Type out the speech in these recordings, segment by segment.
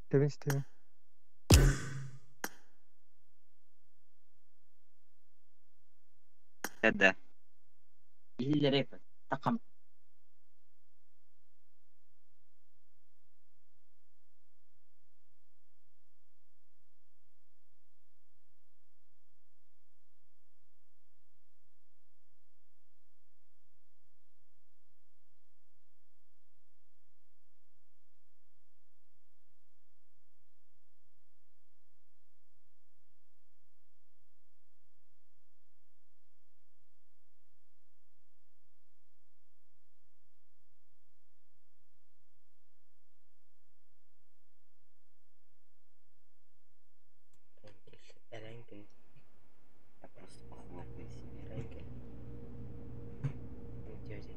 Истэбин, истэбин. Да. Эрангель. Я просто похлопаю себе. Эрангель.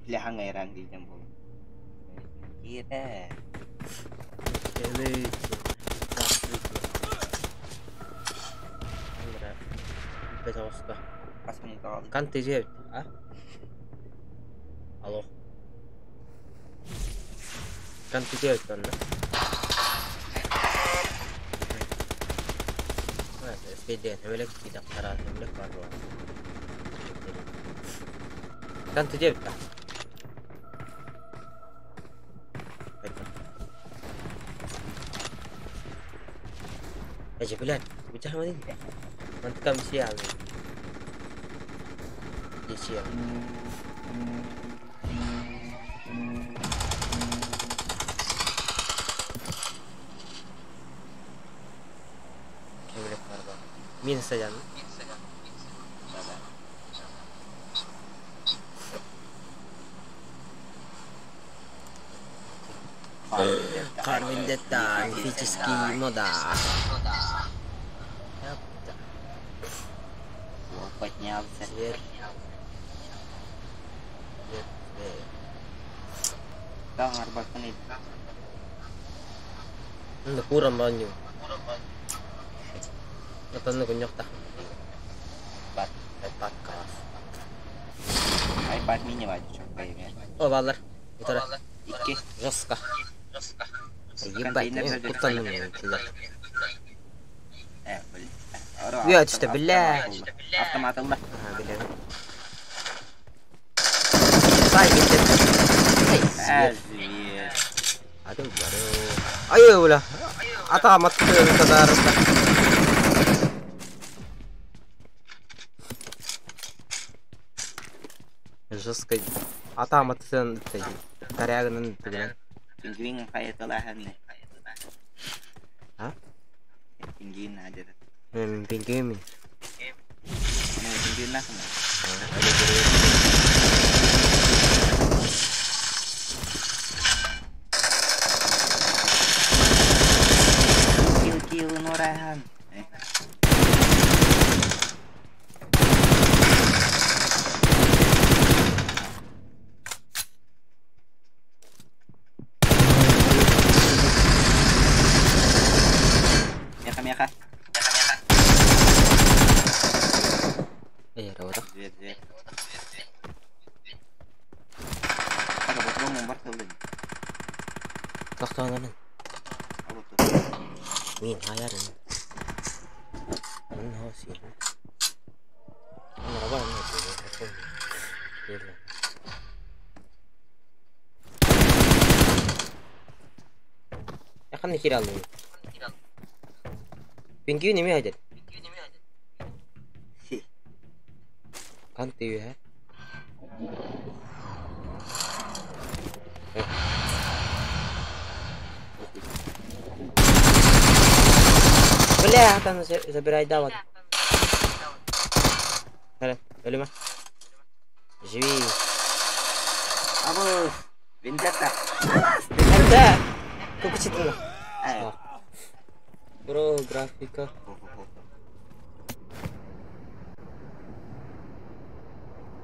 Бляха эрангельден буолар. Киирэ. Пожалуйста. Хас минута хаалла? Кантезия а? Алло. Кантезия онно. Спейден, өмөлөк кидактара, өмөлөк бар буолар. Кантезия битта. Эже, блядь, бычахмадын. Мантыкам сия алды. Дечия. Өмөлөк бар буолар. Мин садян. Да-да. Кар Вендетта, мифический мода. Ёпта. Уол поднялся. Зверь. Зверь, зверь. Таҥар бакын Ында куран баню. Натанны куньохта. Бат. Айпад класс. iPad mini var çok kayım. О, баллар. Утара. Икки. Жестко. Ебать, Контейнер мен жерде. куттанным мен тылар. Э, блин. Уя түстэ, бля. Автомат ылла. Ага, билем. Сай кетет. Эй, Э, свет. зверь. Адым бару. Ай, бля. Ата матты тадарыста. Жестко. Ата матты корягынын тигенен. Пингвин хайаталаһанны. А? Пингвин хадыр. Мен пингвин. Ну, пингвин нахуй. Кил кил норахан. Меха меха. Эй, работа. Зверь зверь. Так, вот бар тылды. Тохтоонарын. Алып Мин хаярын. Мин хосин. Ана бар не Берле. Якын кире алдым. Пингвин неме айтат? Си. Канты үйе. Бля, там забирай дават. Хәле, өлеме. Живи. Абы. Вендетта. Әнтә! Көкүчетин. Э. Бро, графика.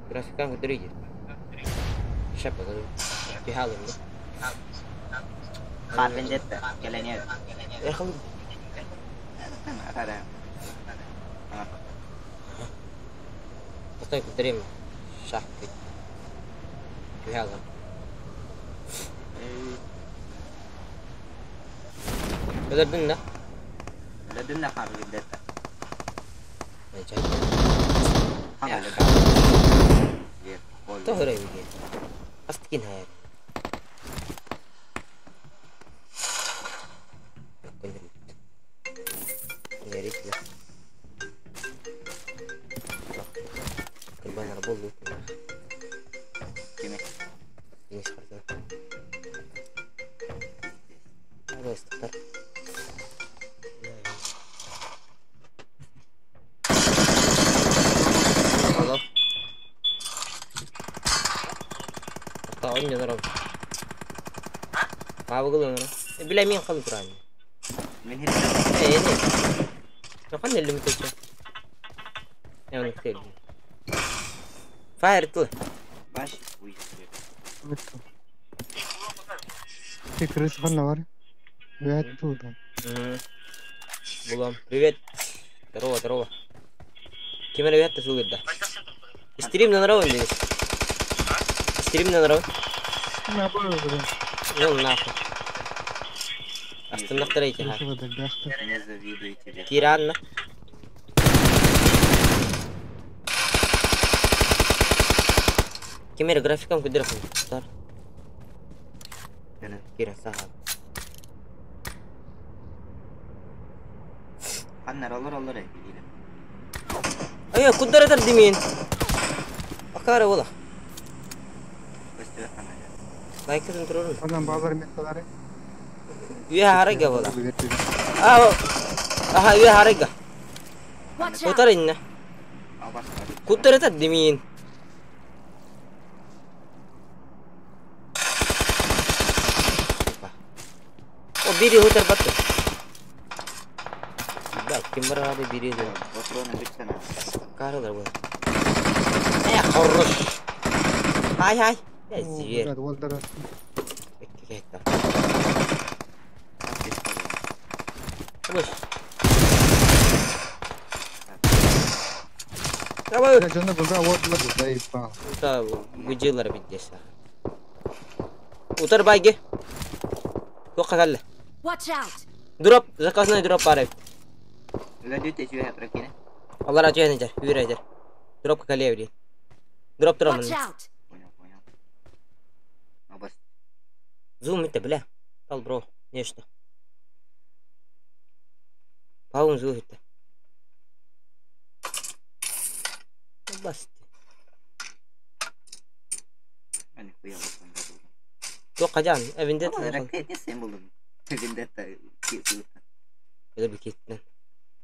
Графика көтөрөйдү. Шапа, бихалым. Хар вендетта. Келене. Эхыл. Атара. Постой, көтөрөйм. Шах. Бихалым. Өлөрдүн да? Өлөрдүм да хаары Vendetta. Чай. Хан Я өлөрдүм. Жер, бол. Тоһөрө биге. Астыкин хайр. Кырбанар болду. Кеме. Кеңеш картына. Ыстыктар. Алло. Та он не. Бабыгыл. Биле мен калып турайын. Мен хит. Э, не. Нахан элим төчө. Я оны күтелим. Фаер тыл. Баш уй. Крыса ханна бар. Вят тут. Булам. Привет. Здорово, здорово. Кем ребята сугырда? Стрим на нравы здесь. Стрим на нравы. На бой. Ну нахуй. Остановка Крыса вода бяхта. Не завидую тебе. Киранна. Кемер графикам кудырахын. Стар. Кира саха. Ханнар олор олор билим. Ай, кудыратар димин. Акара ола. Көстүбө ханнар. Лайкын турурун. Адам базар металары. Үйе харага бола. А. Аха, үйе харага. Watch out! Утар инне. Абас. Кудыратар димин. О, бири хутар батты. Да, ким бар ады бири де. Патроны бүтсен. Каралар бу. Э, хорош. Хай хай. Я зверь. Волдара. Кетті. Қош. Давай. Я жана булда вот да и па. Та гүжилер биддесе. Утар байге. Тоққа кәлі. Watch out! Дроп, заказной дроп бар. Өлөдү течү хатра кине. Алар ачы жер, үйрә жер. Дропка кәле бери. Дроп Watch тұрамын. out! Понял, понял. Абас. Зум итте, бля. Ал бро, нечто. Паун зум итте. Басты. Ани хуя болсун. Тоққа жан, эвинде. Ракет не сен болдум. Vendetta кесүү. Öyle bir kitten.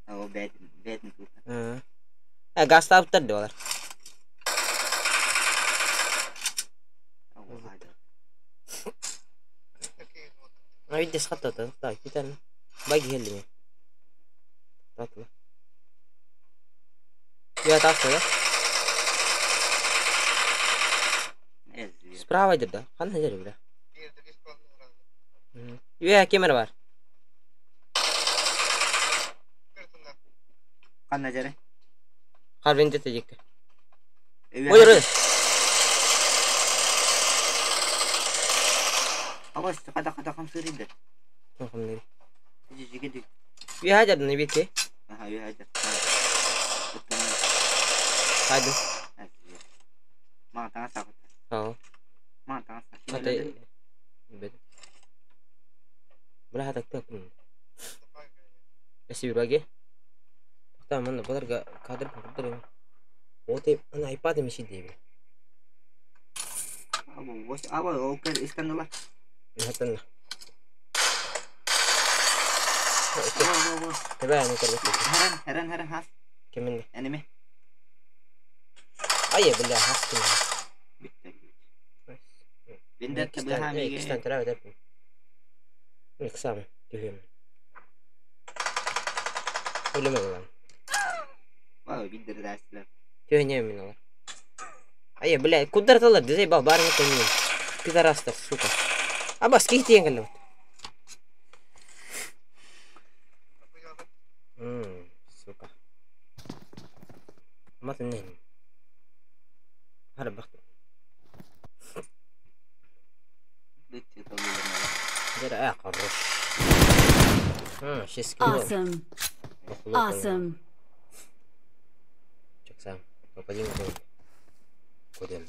О, бәт бәтин тут. Э, газ таптар diyorlar. О, хада. А видишь, хата так, китен. Баги хелли. Татlı. Я таста, да? Э, зверь. Справа идет, да? Хан жер бля. Юя камера бар. Ханна жаре. Хар вендетта жекке. Ой, ой. Абас, хада хада хам сырынды. Тоқым Жиге дик. Юя хажар не битке. Аха, юя хажар. Hadi. Ма таңа сакыт. Ха. Ма таңа сакыт. Хата. Бет. Бля хата кеп. Эси баге. Та манна баларга кадр курдыр. Оте ана iPad меши дейби. Або, вош, або, окей, искандала. Хатан. Або, або. Тебе аны көрбөт. Харан, харан, харан хас. Кимин? Эниме. Ай, бля, хас ким. Битте. Vendetta быха миге. Кистан тара деп. Миксам, түйем. Өлеме булам. Вау, биддер дәсләр. Түйене мен алар. Ай, бля, кударталар, дизай бал барын төнен. Пидорастар, сука. Абас кихтиен кэлле. Сука. Матын нен. Хара бакты. Битте толур. Жер а хорош. Awesome. Awesome. Чаксам. Попадим в Куда?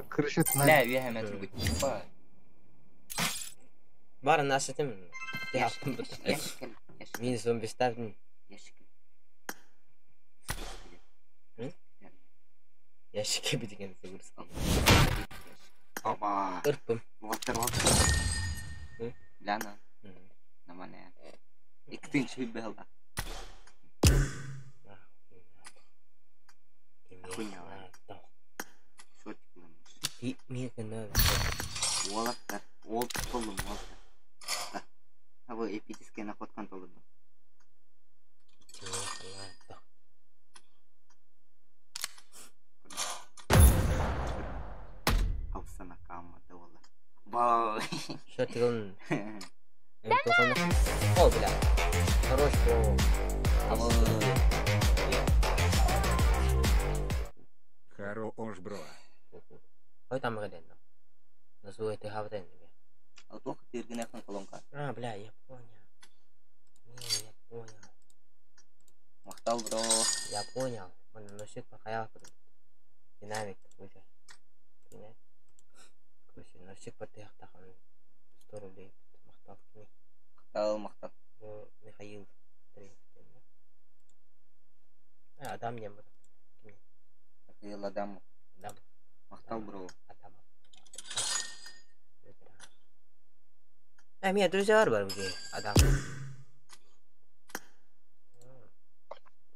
Крышит на. Бар насытым. Минус он беставный. Ящики битеген сыгырскан. Оба. Ырпым. Water Ляна. Намане. Иктин чуйбела. Хуйня. Уолаттар, ол толым уолаттар. Абы эпический находкан толуду. Хавсана камада ола. Ба. Что ты он? О, бля. Хорош, бро. Хорош, бро. Ой, там глядно. Называй ты хавтен. А то ты иргенехн колонка. А, бля, я понял. Не, я понял. Махтал, бро. Я понял. Он носит пока динамик такой. Короче, носик потых там 100 рублей. Махтал. Махтал, махтал. Михаил. А, Адам не был. Михаил Адамов. Адам. Махтал, бро. Адамов. А, меня друзья бар где? Адам.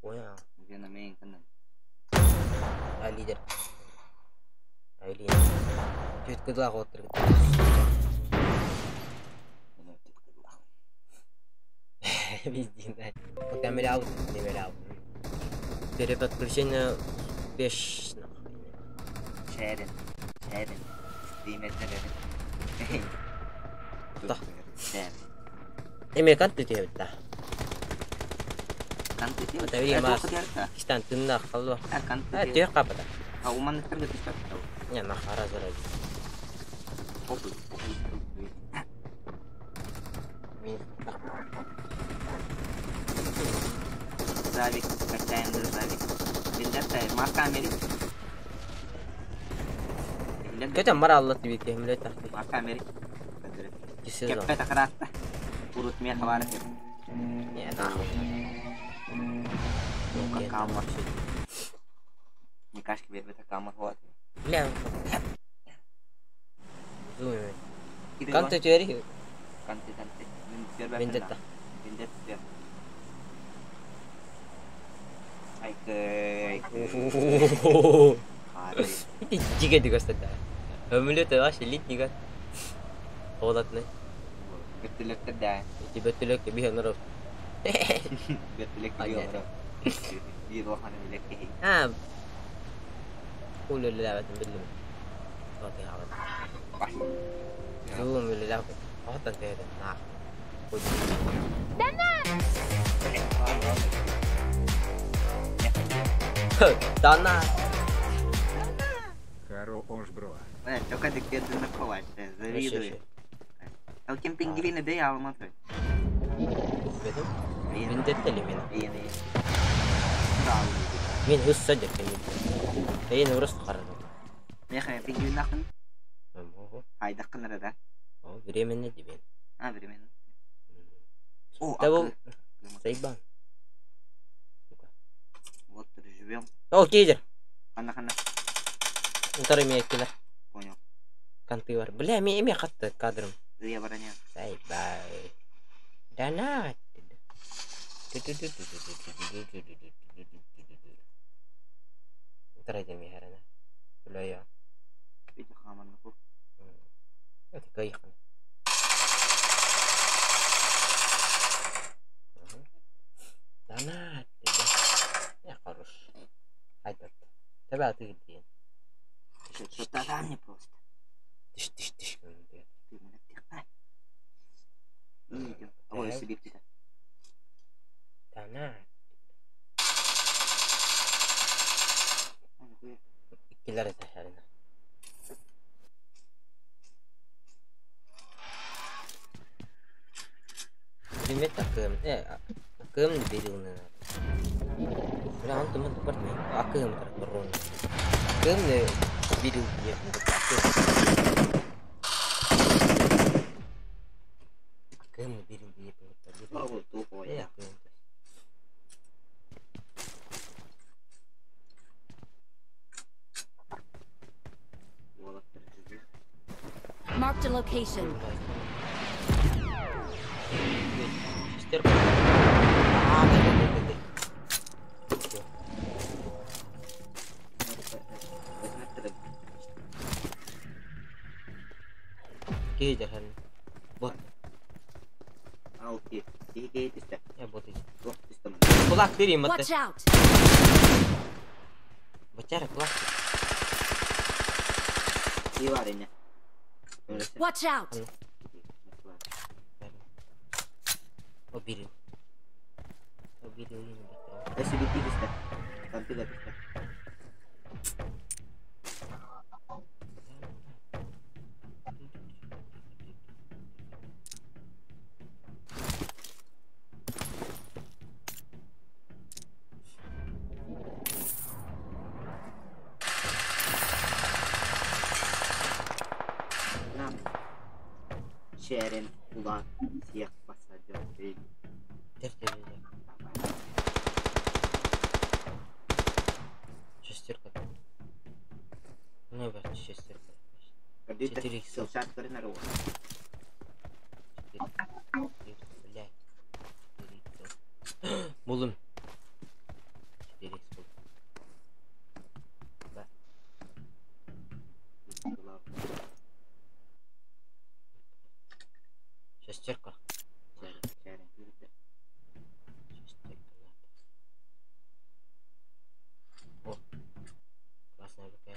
Понял. Где на мейн канал? А, лидер. А, лидер. Тетка два год. Везде, да. Пока миляу, не миляу. Переподключение успешно. Шерин. Шерин. Стример. Да. Шерин. Эме канты тебе да. Канты тебе. Это время. Кистан тынна халва. А канты. А ты капата. А у меня таргет Не, на хара заради. Завик, качаем завик. Вендетта, марка Америка. Көтө мара алла тибит кемле тахты. Марка Америка. Кисезон. Кеппе такаратта. Урут мен хабары кеп. Не, нахуй. Камар. Никашки бербете камар хуат. Бля. Зуме. Канты тери. Канты канты. Вендетта. Вендетта. Айкы, айкы. Диге дигастада. Өмүлөт вообще лит дига. Олатны. Бөттүлөктөр да. Ити бөттүлөк би оноров. Бөттүлөк би оноров. Би роханы билек. А. Кул лабатын билим. Тоти хават. Зум лабат. Отан теде на. Дана. Хорош, бро. Только ты где-то наковать, завидую. Ал кем пингвины бей алматы. Вендетта ли мен? Мен хысса деп мен. Эйн просто карадым. Меха пингвин нахын? Айдакын да. О, временно дебен. А, временно. О, Да бул сайбан. Вот живем. О, кейдер. Хана хана. Утары миэккилэр. Понял. Конты бар. Бля, эме хатты кадрым. Ыя броня. Сай бай. Донат. Утары дemi herene. Бля я. Видео хаманныку. Это кайхан. Донат. Я хорош. Хайдат. Тебя ты где? Что-то там не просто. Тиш тиш тиш. Ты меня тихо. Видео. А вот себе ты. Донат. Иккилер это herene. Предмет акым. Акым не берилны. Бля, он там это партнер. Акым тракторон. Акым не берил не. Акым не берил не. Вот тупой. Акым. Marked a location. Шестерка. А, да, да, да, да. Всё. Кей жархан. Бот. Алты. Тихо, Я бот иди. Туох түстэ. Кулак тири матты. Watch out! Бачара кулак. И бар ине. Watch out! Обидел. Обидел именно бачара. Өссө бити түстэ. Компьютер түстэ. Нам. Черен, кулак, всех посадил. Тер, тер, тер. Шестерка. Ну, бать, шестерка. Четыре икса. Четыре. Блядь. Четыре икса. Булым. Четыре икс булым. Да. Шестерка. Шестерка надо. О. Красная ВК.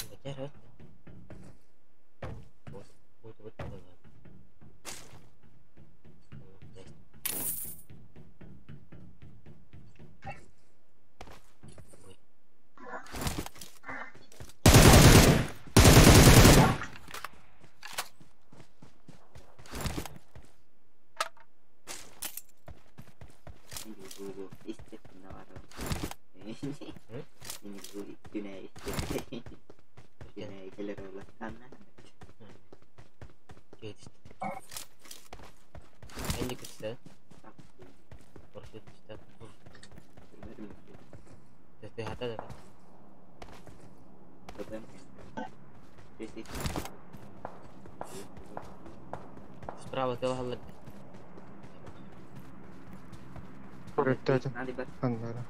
Бачара. Вот, вот, вот, вот. Ой. Энди күтсә. Парашют күтсә. Тәтә хата да. Справа тыл халлар. Көрөттөтүм. Аннара.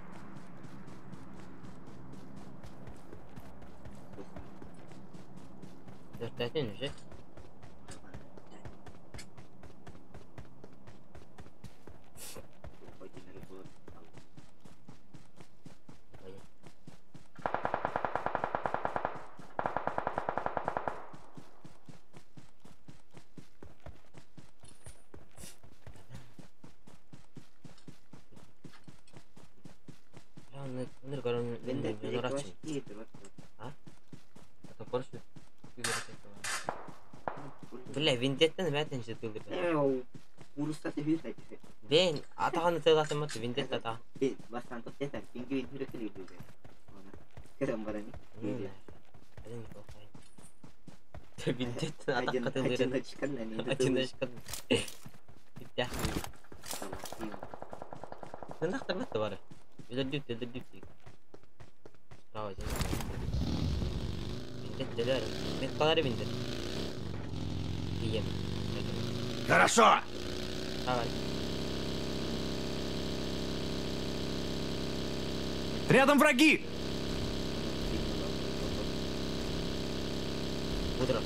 Dörtlәтен уже. Ой. Бля, өнөр көрөн өнөр. А парашют. Бля, виндеттен мәтен же тылды. Курса түһүр этэ. Бен атаҕын ытыалаатыммыт виндетта атаҕын. Бастаан топтета пингвин хүрөкүлүүрдү. Көрөн баран. Виндетта атахха тылырын. Одиночка. Одиночка. Иттэх. Нахтар бары. Өлөрдүк өлөрдүк. Справа Виндетта Меткалары виндет. Ием. Хорошо! Давай. Рядом враги! Утро.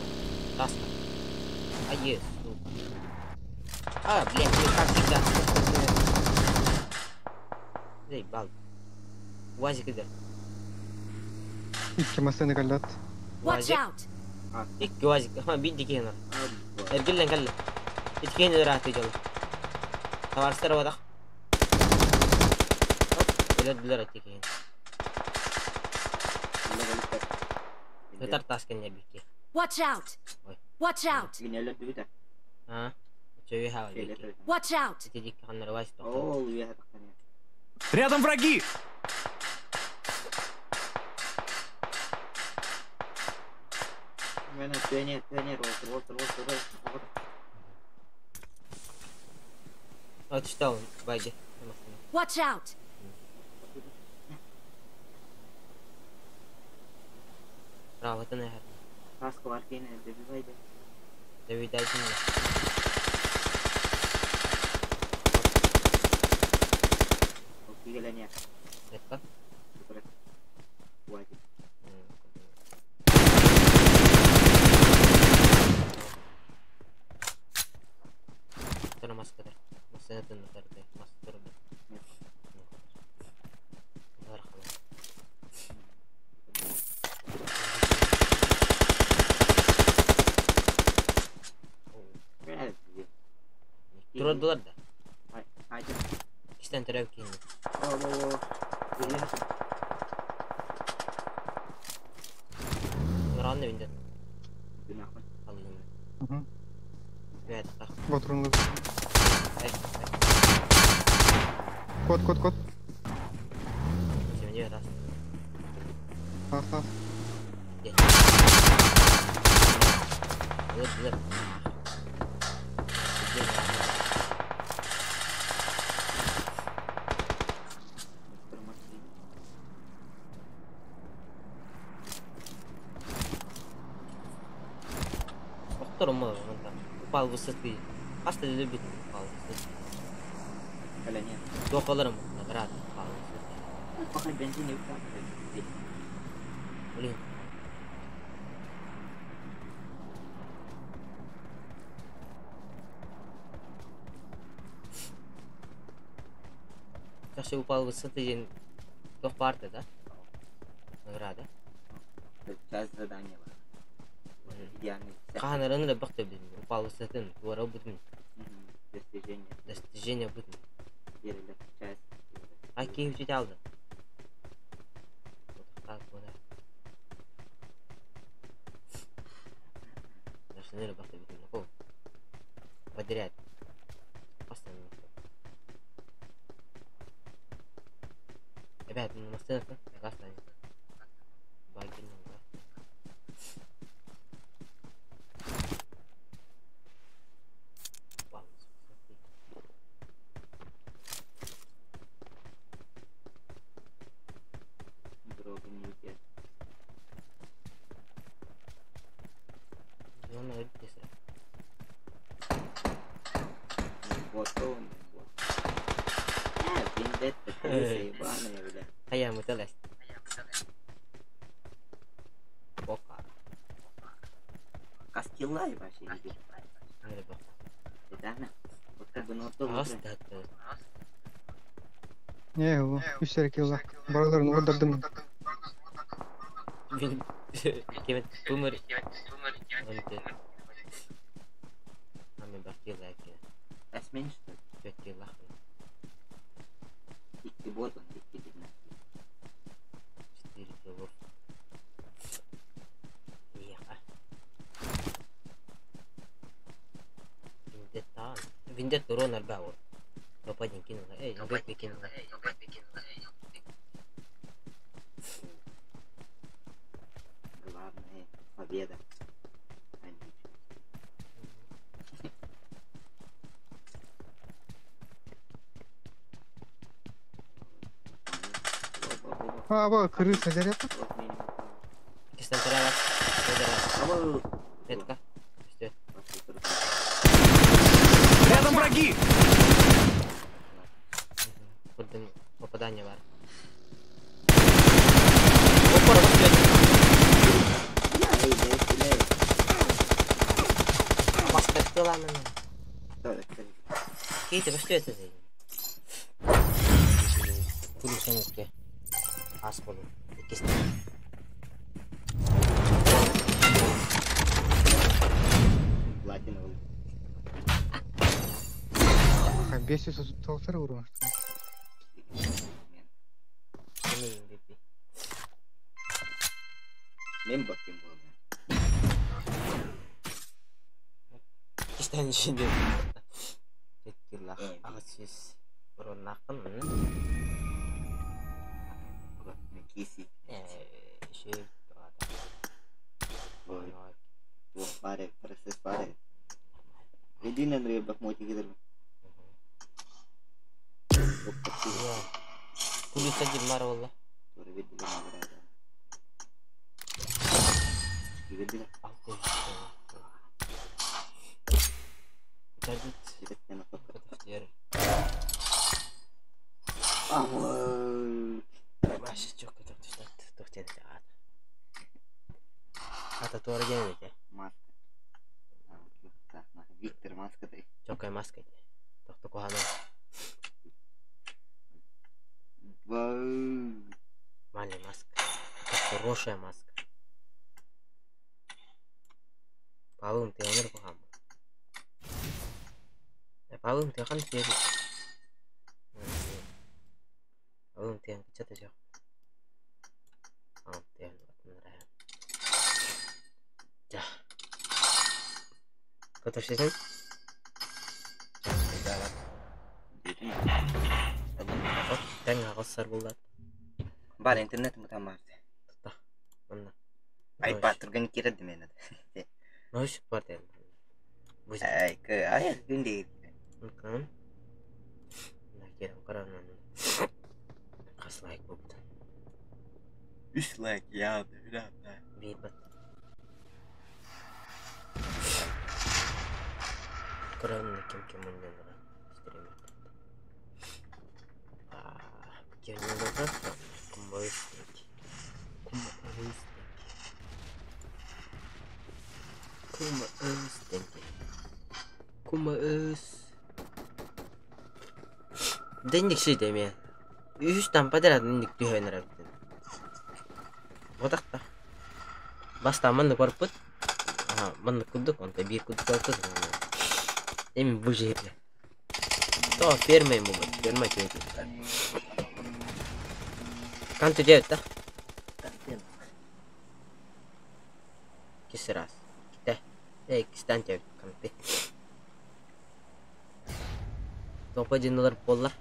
Таска. А е, сука. А, блядь, ну как всегда. Заебал. УАЗик иде. Икки массыына кэллэт. Watch УАЗик. out! Икки УАЗик. Ха, биир киһи Эргиллэн кэллэ. Иккиэн ыраатыы дьолу. Табаарыстар буолах. Өлөрдүлэр ити киһини. Ытар таас кэннэ бикки. Watch out! Ой. Watch out! А? Үчүгэй хаал бикки. Watch out! Ити дикки ханнары УАЗик тохтоо. Ол үөһэ тахсан. Рядом враги! Мен пионер, пионер, Уолтер, Уолтер, Уолтер, Уолтер. А что он, байди. Watch out! Право, это наверное. Таска бар кейин добивайды. Давид один. Ол кигелен Это? Уазик. Ito маска der. Маска это маска турда. Турдулар да. Айда. Кистен төрөп кийин. О, о, о. Нуранны биндет. Günahın. Алын. Мгм. Бәт. Ботрунлы. Ай. Кот, кот, кот. Семене тас. Ас, ас. Өлөр, Охтор мо, мында. Упал высоты. Хаста любит упал высоты. Калене. Дохаларым наград упал высоты. Пока бензин yok. Блин. Жакшы упал высоты ден тох барты, да? Награда. Часть задания бар. Идеальный. Каханарын да бакты блин. Упал высоты. Туара бутмин. Достижение. Достижение бутмин. Берилер. Часть. А кийип жете алды. Так, буна. Жакшы бакты бутмин. Ко. Подряд. Постоянно. Ребят, ну на сцену, классно. Баги, ну, да. Упал с высоты. Дорога не уйдет. Главное, быстро. Вот он, вот. Э, вендетта, крыса ебаная, бля. А я мыталась. Бока. Каскилай вообще иди. Да, Вот как бы ну то Ас да. Не, его. Үс килла. Бараларын ордырдым. Мин кемет бумер. А мен бар килла экен. Эсмен что ли? Төрт килла. Икки бот он, икки дигна. Четыре кило. Еха. Вендетта. Вендетта урон элбэх ол. Топа диэн кинула. Эй, MVP кинула. Главное победа. А не А, крыса заряд. Кистен тарава. Метка. Үстүөт. Рядом враги! Курдун попадание бар. Опора үстүөт. Бастыртыламын. Кейте үстүөт эти. Кулу сенекке. Ас болу. Иккистен. Платиновый. А, 590 урон. Кими MVP. Мен bakayım bu. Кистен ишинде. Теккилах. Агыс уроннакын. Киси. Ши. Ой. Паре, процесс паре. Иди на бахмоти гидр. Кулиса димар wallah. Жадит. Маша чокка тохтен ата. Ата туара генете. Маска. Виктор маска дай. Чокка маска. Тохто кохана. Маля маска. Это хорошая маска. Палым ты амир кохам. Палым ты хан ты. Палым ты кычата жок. Ты Ja. Котошсен? Тэң агыссар булат. Бар интернет мутамарты. Тута. Онна. iPad турган кирет мен. Нош бар дем. Ай, кы, ай, күнде. Мүмкін. Мына каранан. Қас лайк болыпты. 3 лайк я, да. Бир бат. Каранан ким ким мындан стример. Кума өстенки. Кума өс. Денник ши деме. Үш тампа дера денник түйөнөр эбитин. Бодакта. Баста манны барыппыт. Аха, манны кудук, онта бир кудук барыппыт. Эми бу жерде. То ферма эми бу, ферма чөйт. Канты жебит да? Кис раз. Ките. Эй, кистан жебит канты. Топа диналар боллар.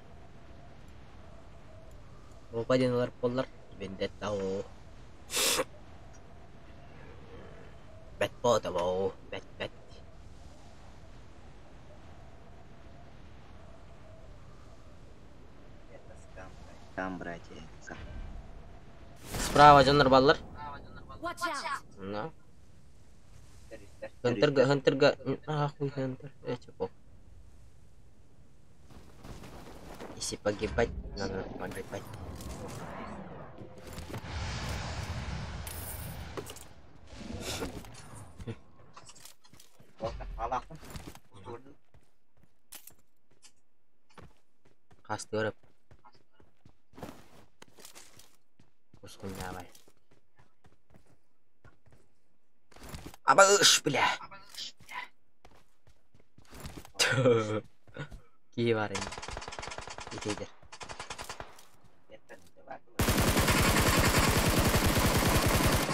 Топа диналар боллар. Вендетта о. Бет бота бо. Бет бет. Это скам, там, братья. Справа дьоннор баллар. Watch out! На. Хантерга, хантерга. Ахуй, хантер. Чепок. Если погибать, надо погибать. Кастырып. Кускун давай. Абыш, бля. Кии бар эми. Итейдер.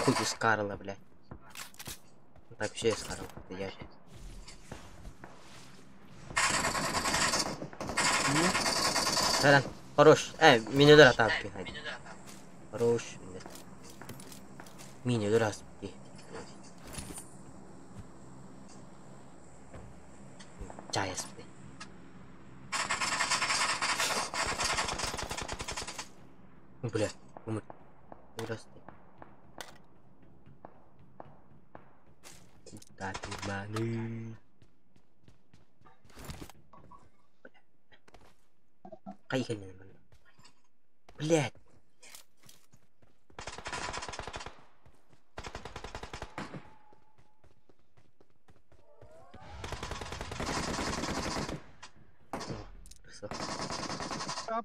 Хуй скарла, бля. Так вообще скарла, я. Саран. Хорош. Минелер атап. Хорош. Минелер аспи. Чай аспи. Бля, умр. Ужасно. Куда ты маны? Блять.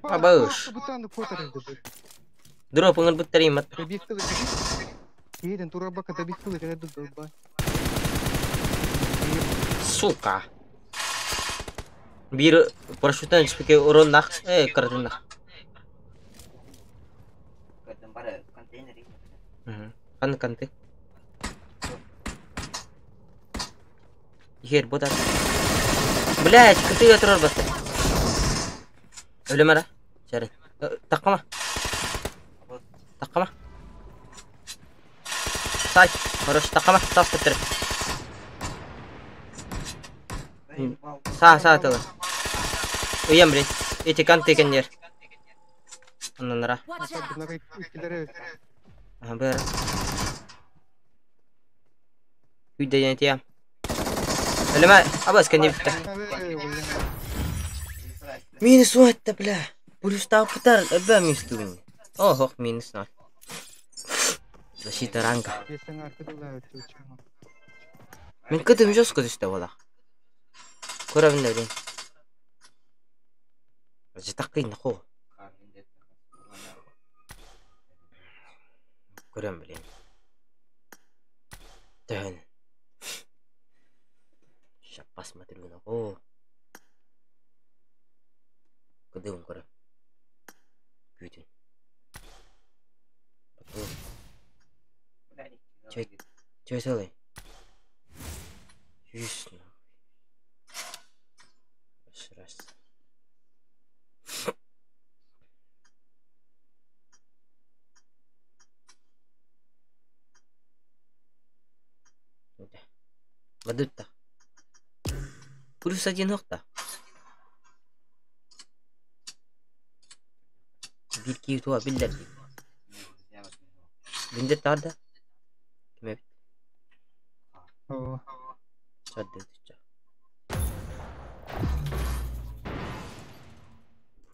Абыш. Дро пыңыр буттаримат. Сука. Бир парашюттан түспүкке уроннах, кырдыннах. Каны канты. Егер бода. Блять, кытыга турар басты. Өлөмара. Чары. Таккама. Таккама. Сай. Хорош, таккама. Тас көтөр. Са, са тылы. Уям, блин. Эти канты кеннер. Аннанара. Ага, бэр. Үйдө янтия. Өлөмө, абас кенне битте. Минус это, бля. Плюс тапытар, эбэ минус тугун. Ох, минус на. Защита ранга. Мен кытым жестко түстө бола. Көрөбүн да, блин. Жытаккыйын хо. Көрөм, блин. Төн. Сейчас посмотрю на хо. Кыдым көрө. Күтүн. Чё, чё целый? Юс, раз. Бадутта. Плюс один окта. Bir киви туа биллер. Биндер тарда. Киме? О. Чадды түчө.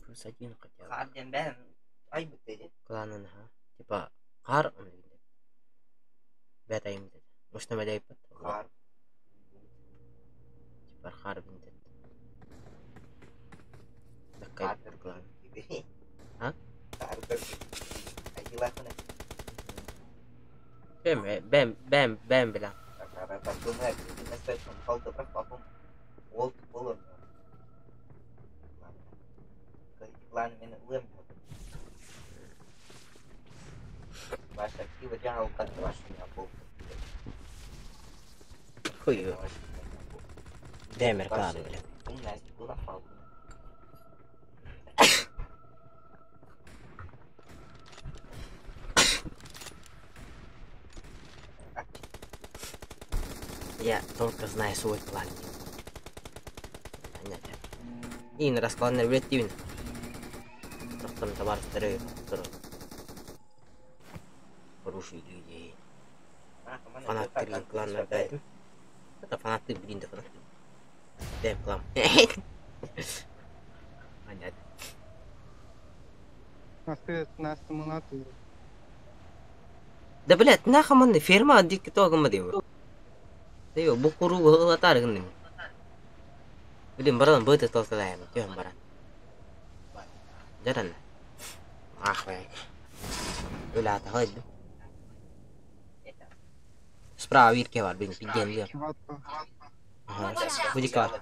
Плюс один хотя бы. Харден бен ай битти. Кланын ха. Типа кар Бет айым dedi. Мушна медай пат. Хар. Типа хар биндет. Такай клан. А? Бэм бэм бэм бэм бля. Хуй. Демер клан, бля. Я только знаю свой клан. Понятно. И на расклад на Просто товар второй, Хорошие люди. Фанаты клан опять. Это фанаты, блин, да фанаты. Дай клан. Понятно. Да блять, нахуй манны ферма дик то гымма Дайо бу куру гылатар гынным. Блин, баран быты толталайм, тем баран. Жаран. Ах, блядь. Бля, тахайд. Справа вирке бар, блин, пиден лер. Ага, будикар.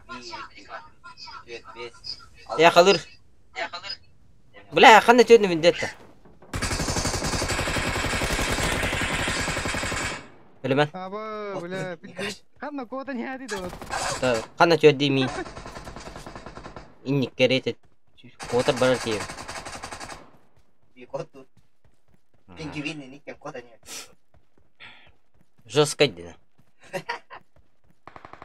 Я халыр. Бля, ханна тёдны вендетта. Билмен. Аба, бля, ханна кода не ади да. Ханна тёдди ми. Инник керете Куотар барар киһи. Кот тут. Пингвины никем кота нет. Жестко дина.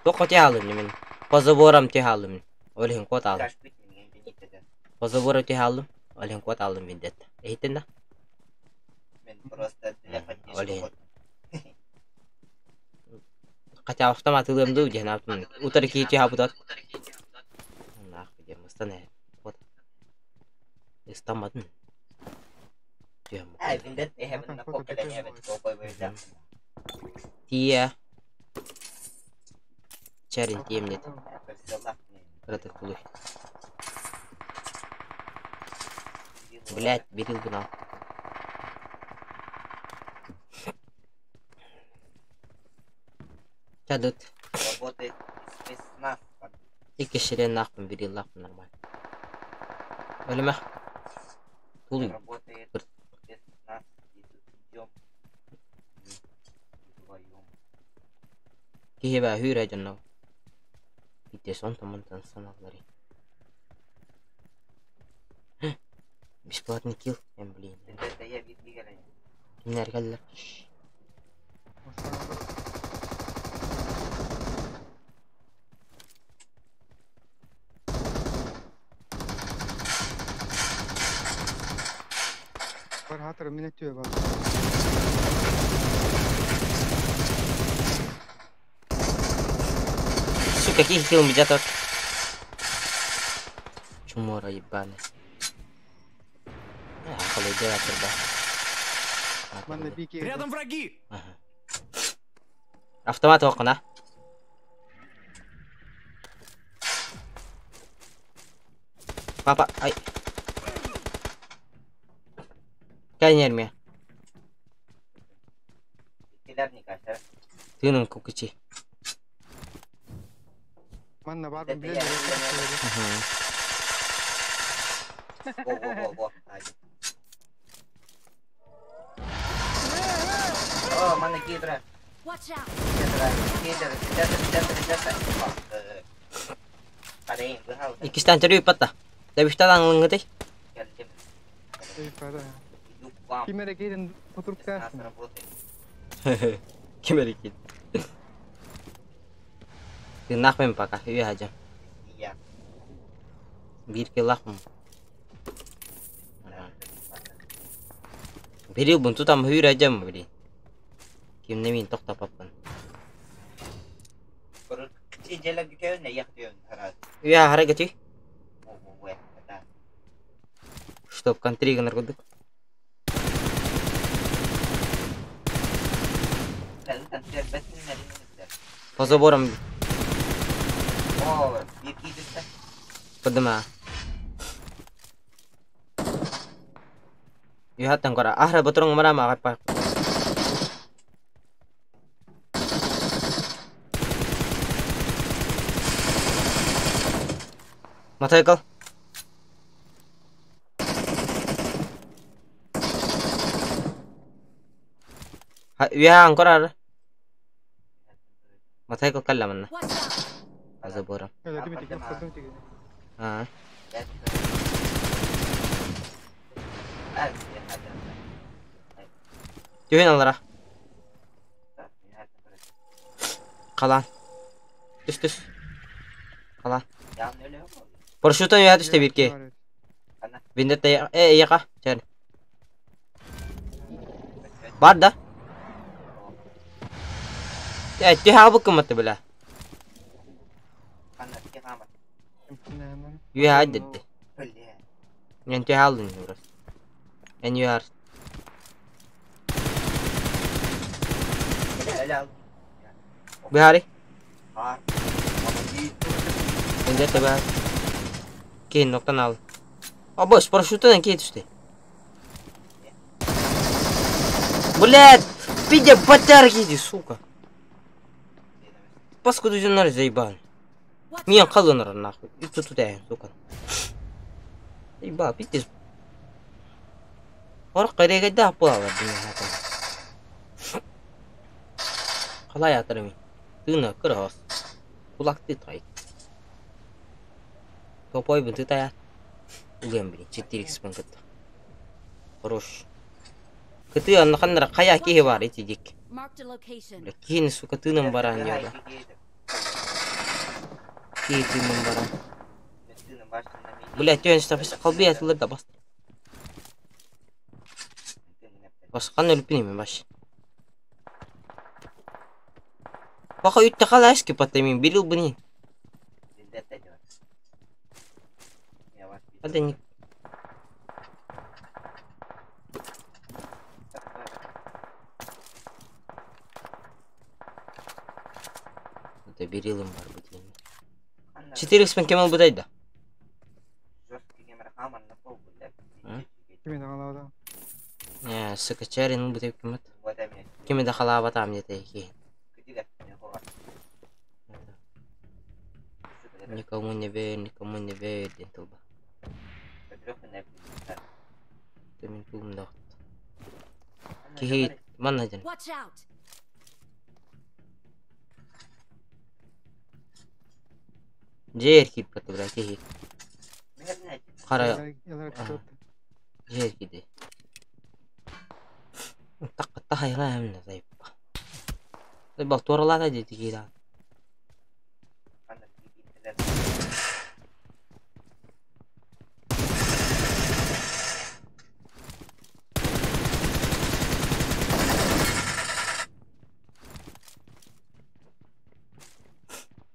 Тоққа тиһалым мин. По заборам тиһалым. Ол иһин куот алым. По забору тиһалым. Ол иһин куот алым мин дет. Эһиттин да? Мен просто для поддержки. Ол иһин. Хотя автомат ылыам дуу диэн автомат. Утары киһи тиһабытат. Нах, диэн мастан э. Куот. Истамматын. Ай, вендетта эһэбин на коккален эбит кокой быйда. Тиэ. Чәрин тиэмнет. Кыратык тулуй. Блять, бирил гынал. Чадыт. Работает спецназ. Икки ширен нахпын, бирил лахпын нормально. Өлеме. Тулуй. Работает спецназ. Идем. Вдвоем. Киһи баа хүүрэ дьонно. Итте сон томонтан саналлары. Бесплатный килл, блин. Вендетта я бит бигелен. Кимнер келлер? Бар хатыр мине түйе бар. Сука, каких килл медиатор? Чумора ебаный. А, коли делать да. Манна бики. Рядом враги! Ага. Автомат окна. Папа, ай. Кайнер Килер не кашар. Тыным кукучи. Манна бар Это билен. я. Во, во, во, во. Ай. О, манна гидра. Watch out! Гидра, гидра, гидра, гидра, гидра. Парень, выхал. Иккистен төрүү патта. Дәбиштан аңлыңгыты. Келдим. Иду к вам. Кимере кейден кутуруп Спецназ каясың. работает. Ким эрикит. Тыннах мен пока. Үйе хажам. Я. Бир киллахмын. Бирил бун тутам хүүрэ жам били. Ким немин токтапаппын. Үйе харагати. Чтоб контрига наргудык. По заборам подыма. Юхаттан кора. Ахра батырың марама агаппа. Мотоцикл. Юха анкора. Мотоцикл калламанна. Watch out! По заборам. А. Түйін алара. Қалан. Түс түс. Қалан. Парашюттан үйә түсті бирке. Вендетта э яка. Чәр. Бар да. Э түйә бу кымматы била. Үйә әддетти. Мен түйә алдым просто. Мен үйә Бихари. Вендетта бихари. Кейін ноктан ал. Абыс, парашюттан кейін түсті. Блядь, пидя батарки иди, сука. Паскуду жоннар заебал. Watch Мен out! қалыныр нахуй. И тут туда, сука. Заебал, пиздец. Орық қайда да аппалалар дүние. Қалай атыр мен. Тына кырас. Кулакты тай. Топой бын тытая. Ылыам блин, 4x кытта. Хорош. Кытыы анна ханнара хайа киһи бар ити дик. Marked a location. Бля, киһини сука тыынан баран диэбэ. Киһи тыынан баран. Бля, тön стапс қалби атылыр да бас. Басқан өлүппүн эми баш. Баха үтте халашки потомин бирил бни. Hadi не. Это берилым бар бу дейм. 4x кем ол бутайда? Кими даҕалаабата? Не, сука, чарин бутай кемет. Кими да халаабатаам дете ки. Никому не верь, никому не верь диэн тылба. Мин туум да. Киһи манна дьэн. Watch out! Дьиэр киирбэт бля киһи. Хара дьиэр киирди. Таққа хайла эмне тайпа. Тайба туоралаата диэти киирэ.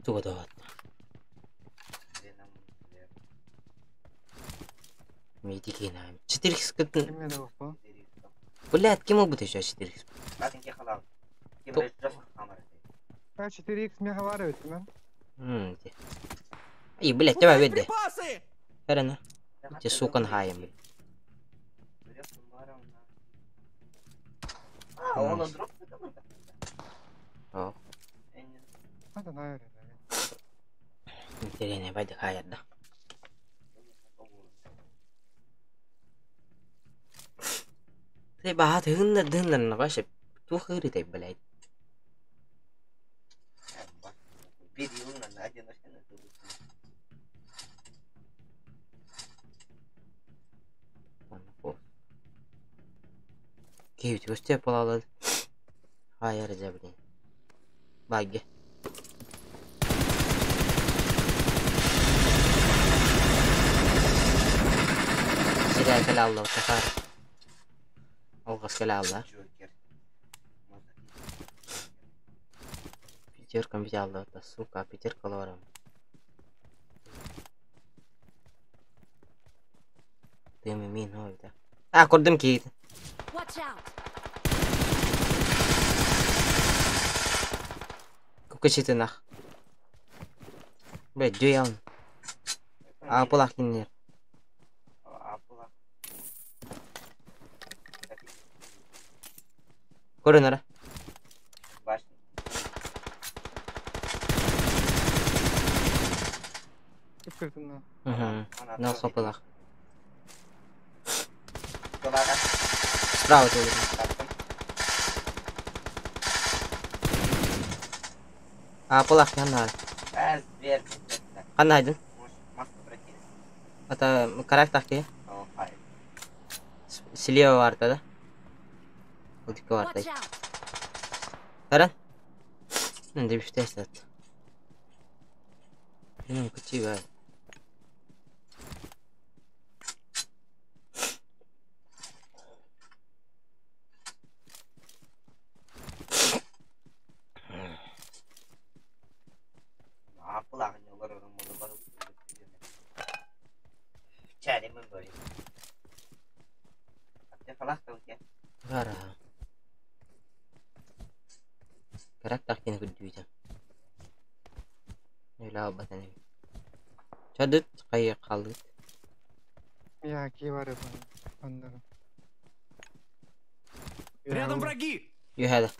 Туга даҕат. Мити киинэ. 4x кытын. Кимҥэ да боппо? Блядь, ким ылбыт еще 4x? А 4x миэхэ баар эбит мен. М, де. Ай, блядь, тебя веде. Припасы! Эрена. Те сукан хаем. О, Хата наайар этэ. интересно, байда хайар да. Ты баат хынна дынна на ваше тухыры тай, блядь. Киевит көстө балалар. Хайар же, блин. Баги. Сирә кэлэ алла тахар. Алгас кэлэ алла. Пятерка бит алла, сука, пятерка лорам. Ты мин да. А, көрдүм киит. Watch out! Кукачыты нах. Блядь, дүйән. А, пулах кинер. Көрөнөрө. Кып-кыртынна. Угу. Ну, хопылах. Справа тоже. А, пулах ханна. Ханна айдын. Это карактер ки. Слева варта, да? Удика варта. Watch out! Харан? Нде бифтес лат. Ну, кучи ба. Бара. Карактер кин күддүүтэ. Үла батан. Чадыт кайы қалыт. Миэхэ кии баар эбит аннара. Рядом враги! Юхада.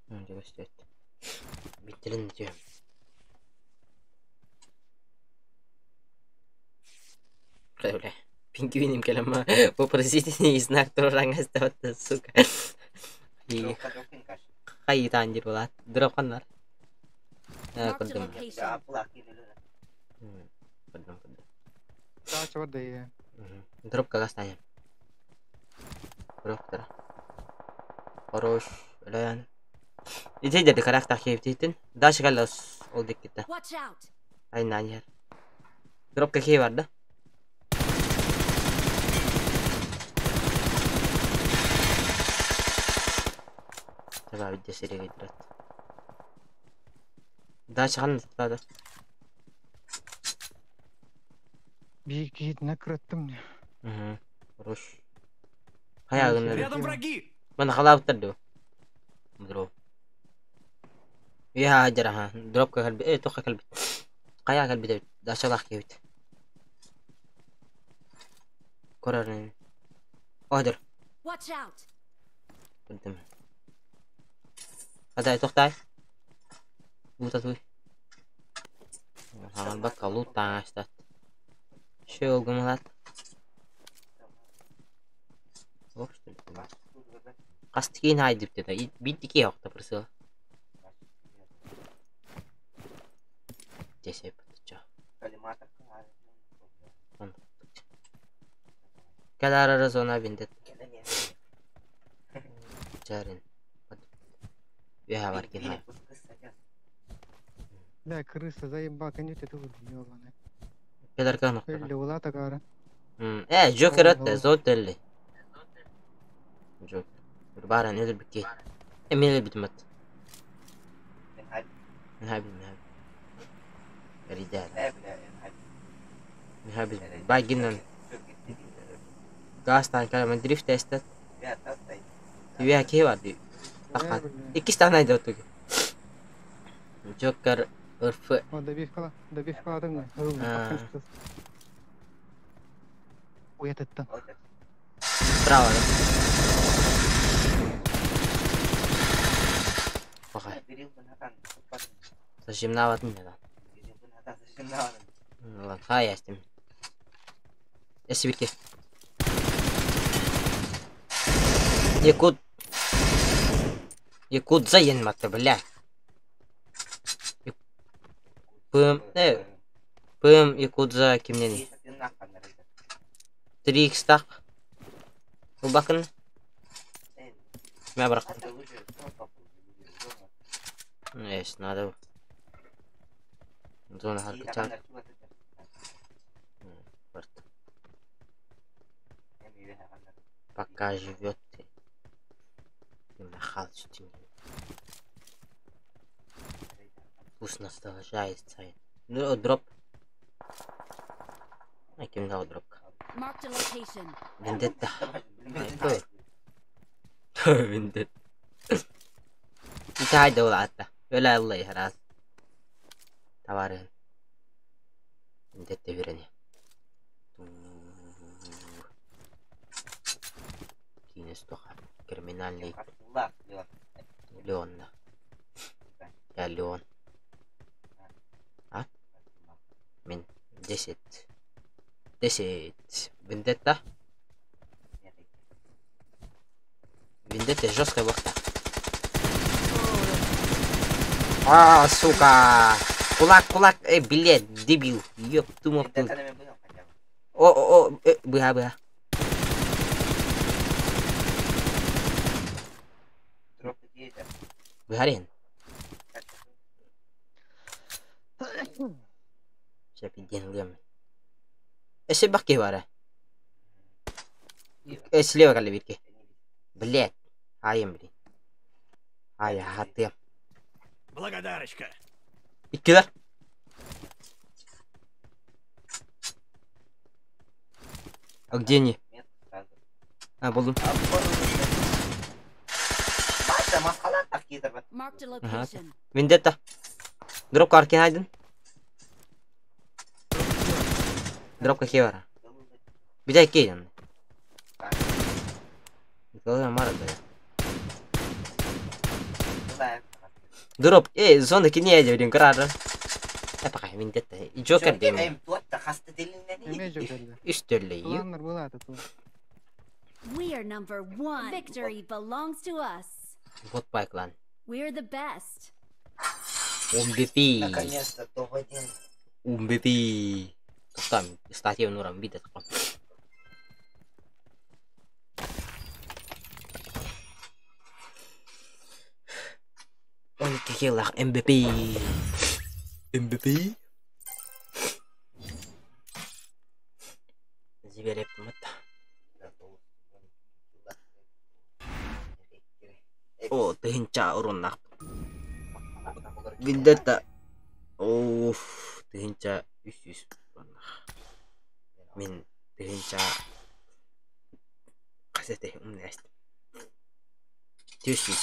Көстөт. Биттерин дьэ. Бля, пингвиним кэлэмма вопросительный знак тураҥас таватта, сука. И Хайытаан диир буолаат. Дроп ханна бар? Э, Marked a көрдүм. location. Көрдүм, көрдүм. Дача бар да я. Дропка гастанем. Дроптара. Хорош. Өлөйөн. Ити деді характер киэптийтин. Дальше кэллэ ол диккитте. Watch out! Айнан иһэр. Дропка киһи бар да? Таба виде сиригэ дират. Дальше ханна тутады? Биир киһитинэ кыраттым не. Угу. Хорош. Хайа гыннар. Рядом враги! Мана халаабыттар дуо? Дроп. Уйа дьара ха. Дропка кэлбит. Э, тоққа кэлбит. Хайа кэлбит эбит. Дачалаах киһибит. Көрөр. Одер. Watch out! Көрдүм. Адай тохтай. Лута туй. Хаҥарбакка лут таҥастат. Шел гымалат. Ох, что ли? Хас тикиин хаайдыбыт этэ. Биир тикии охто прысыла. Десеп чо. Кэлэр зона виндет. Чарин. Үөһэ бар кин. Бля, крыса заебал, конюте ты ёбаная. Кэлэр кан охто. Элли ула такара. Э, Джокер Ол, атта, ол. зон телли. Джокер. Баран өлөр бикки. Э, мен өлөр битим ат. Мен хабил, мен хабил. Ридал. Мен хабил. Багинан. Гастан кэлэ дрифт тестет. Үөһэ киһи бар дии. Тахха. Иккис таһынан айда Джокер ырф. О, добивкала, добивкала мне. А. Ой, этот там. Справа, да? Пока. Зажимнаватын да. Ладно, хай ястим. Эсибирке. Якут. Якудза енматты, бля. Пым, пым якудза кимнени. 3x так. Бу bakın. Мен bıraktım. Yes, надо. Зона харкача. Барт. Пока живет. Нахал Пусть наслаждается. Ну, дроп. А кем дал дроп? Marked a location. Вендетта. Вендетта. Инта хайда улаатта. Өлө алла ярас. Товары. Вендетта верени. Кинестоха. Криминальный Леон. Я Леон. А? Мин 10. 10. Вендетта. Вендетта жесткая вахта. А, сука! Кулак, кулак, эй, блядь, дебил. Ёб ты мог ты. О, о, о, быга, быга. Быгарин. Сейчас пизден Эше баки бара. Слева калибирки. Блядь. Айым, блин. Ай, хаты. Благодарочка. Иккилер. А где они? А, булдум. Marked a location. Вендетта. Дроп аркин айдын. Дропка хевара. Бижай кейден. Николай Мара, да. Дроп, эй, зона кине блин, карара. Э, пока, вендетта. Джокер дейм. Эме Джокерде. Үстөлле. Планнар была тут. We are number one. Victory belongs to us. Вот байклан. We're the best. MVP. Наконец-то топ-1. MVP. Там, кстати, он урам видит. Он кихилах MVP. MVP. Звереп мата. О, тыһынча уруннах. Билдета. Оф, тыһынча 300 уруннах. Мин тыһынча касете умнест. 200.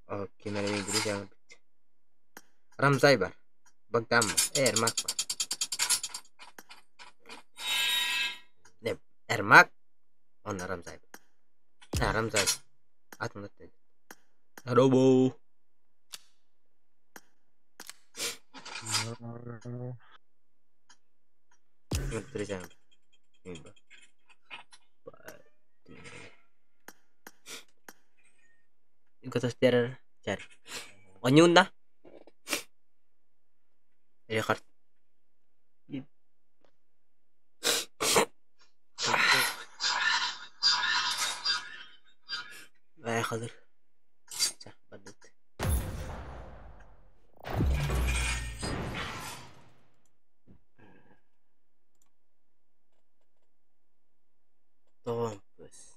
О, кемере gireceğim. Ramzay var. Bogdan var. Ermak var. Ne? Ermak. Onlar Ramzay. Ha, Ramzay. Atın dedi. Robo. Öldüreceğim. Ikut cari. Onyun dah. Rekord. خضر. صح بدت. طبعا بس.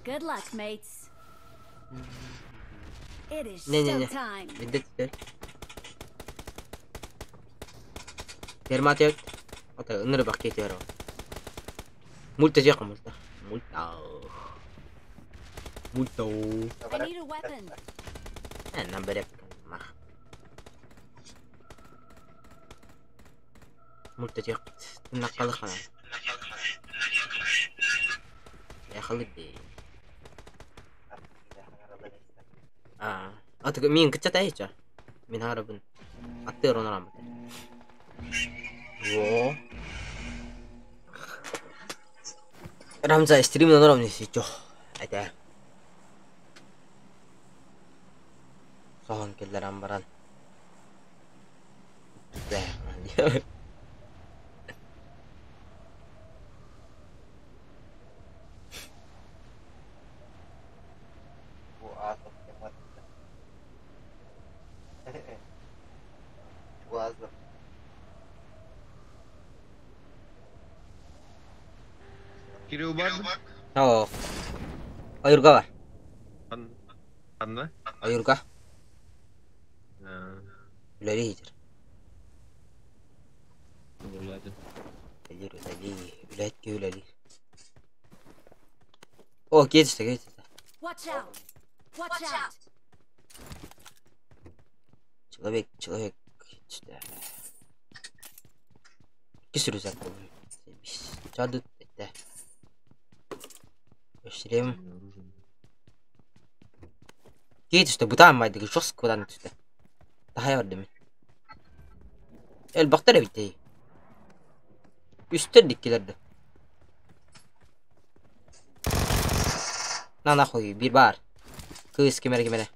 Good luck, mates. It is Не-не-не. showtime. بدت Dermatiyat. Ата ыныры бак кетер. Мульта жака мульта. Мульта. Мульта. I need a weapon. Нам берек мах. Мульта жак. Тынаккалы хана. Я халыды. Аа. Ата мин кычата эча. Мин харабын. Аттыр онорам. Во. Рамза стрим онорам не сичо. Айта. Сохон келлерам баран. Бэ. Кирилл бар? Оо. Ойурга бар. Анна? Ойурга. Үлэли хитер. Үлэли. Үлэли, үлэтки үлэли. О, кетиште, кетиште. Watch out. Watch out. Человек, человек. Кис рюкзак был. Чадут это. Шлем. Кетиште, бутан майды, жестко куда түсті. Тахай бар деме. Эл бактар битти. Үстер диккилерди. На нахуй, бир бар. Кыз кемере кемере.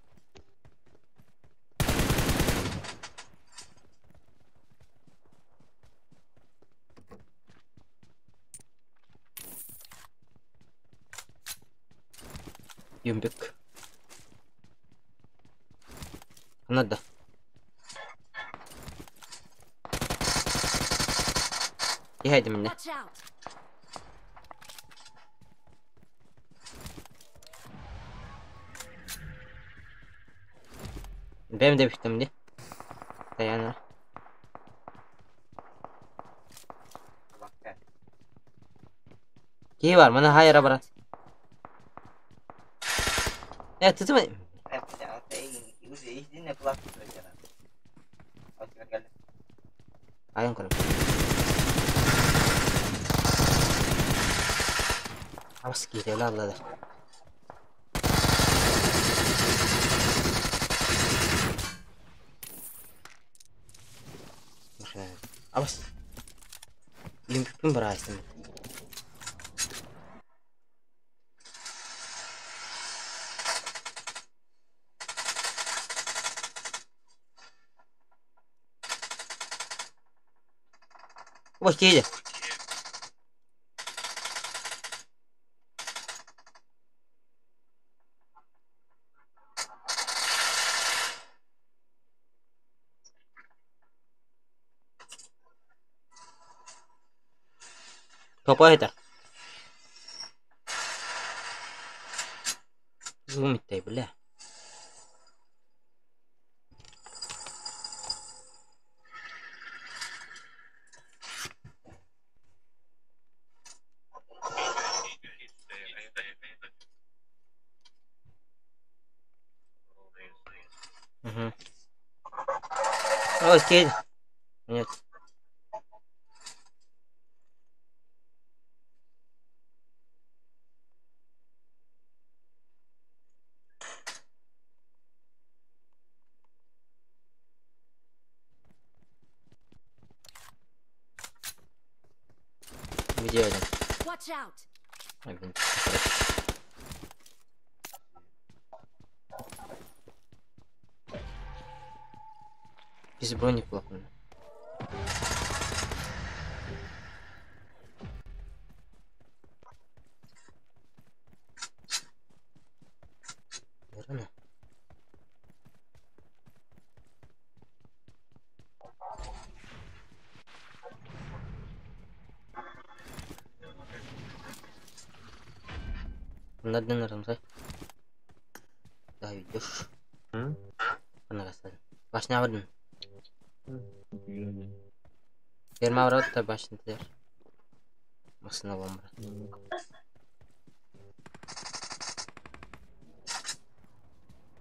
Юмбек. Надо. يهدي منه. Watch out. Benim de bittim di. Dayanır. Ki var mana hayır abra. Ya tutma. Ayın korum. Awas gila lah. Абас. Юмпиппин быраастым. Ой, киһи. Какой это? Зумит-то, бля. Угу. Ой, скинь. Нет. Где один? Watch out! Ай, блин, без брони плохо. Рано. Надо на рамзай. Да, идешь. Башня вардым. Ферма барат башня дер. Машина бомба.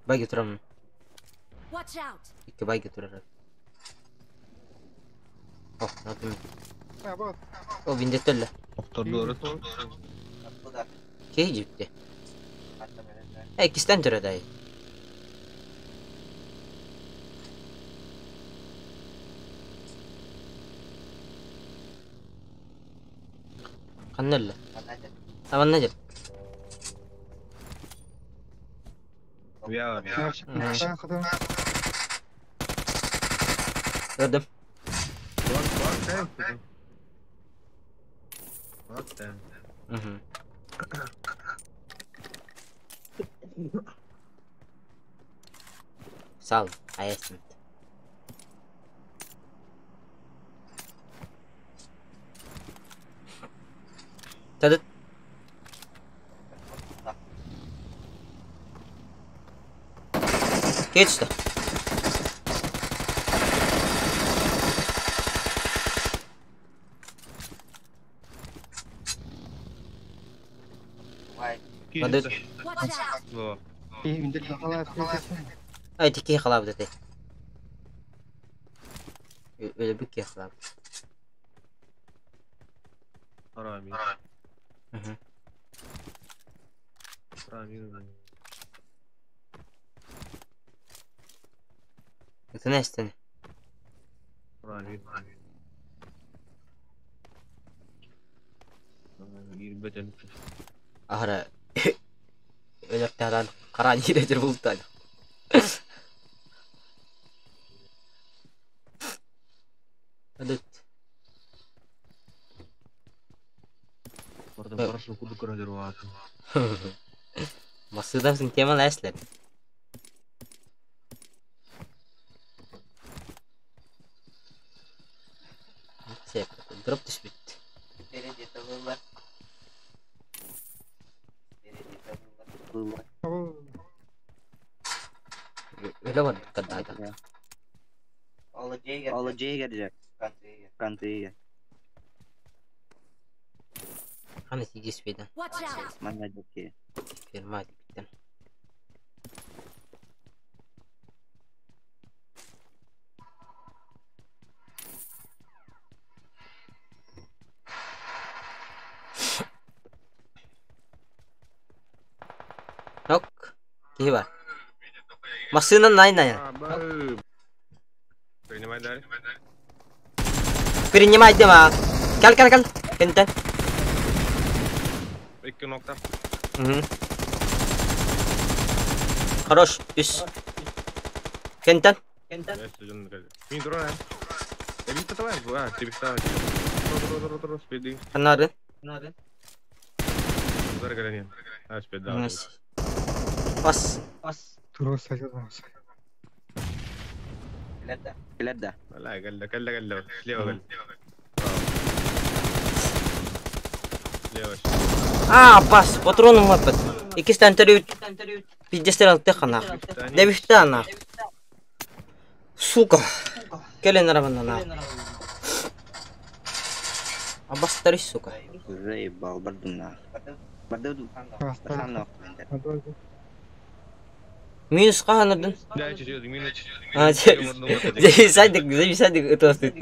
Байги турам. Watch out! Икки байги турар. О, надо. А, вот. О, виндеттелле. Охтордору. Откуда? Кей жипти. Эй, кистен турар ай. Каннелле. Аван нежер. Я. Gördüm. Bak bak sen. Bak sen. Hı. Sağ ol. Ayasın. Tadı. Geçti. Hadi. Watch out! Ay tiki халап dedi. Öyle bir ki халап. Harami. Hı. Harami. Это не стены. Harami. Ahara. Öyle karan yiredir buluttan. Hadi. Orada parası kurduk kadar var. Masıdamsın tema esler. Şey, drop düşmüş. Öyle var dikkat Oğlu C'ye gelecek. Country'ye. Hani CGSP'den. Watch out! Manna ki. Firma hadi bitten. Yok. Киһи бар. Массыынан най най. Принимай далі. Принимай, Дима. Кэл, кэл, кэл. Кэнтэн. Икки ноктар. Угу. Хорош. Үс. Кэнтэн. Мин туран. Эбит тавай, а, тебе ставь. Тур, тур, тур, спиди. Ханнары. Удар кэлэн. А, спиди. Бас. Туру садилась. Кэлэр да. لا قال لك قال لك قال لك слева قال. Слева. А, бас, патроным маппыт. Иккистэн төрүүт. Пиздестер алтых ханах. Дэбихтэ анах. Сука. Кэлэн араманна нах. Абастары, сука. Заебал, бардым нах. Бардым. Басан Минус хаһанырдын. Да, чуть-чуть, минус. А, зависадик, зависадик ытастыт.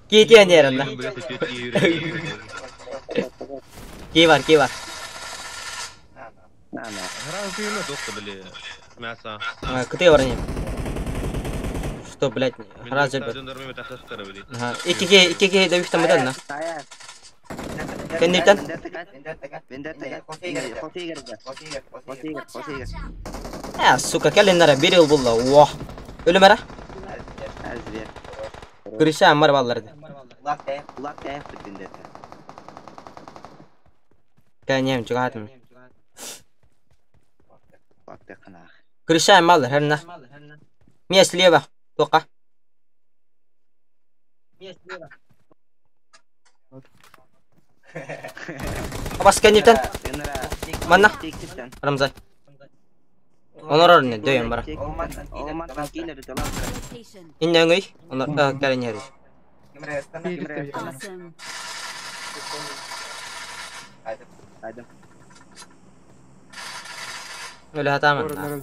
Кити анеранда. Ки бар, ки бар. На, на. Кыты бар не. Что, блядь, раз Ага, икки икки дэбихтэн бытан на. Кэнниттэн. А, сука, кэлиннere bir yıl bulla. Вох. Өлүмэрэ. Гриша амар балларды. Кэньем чугатым. Гриша амалар херна. Мне слева. Тока. Абас кэнниттэн. Манна. Рамзай. Онорор не дөйөн бара. Инне өңөй. Онор кэлэн Awesome. Өлө хатамын.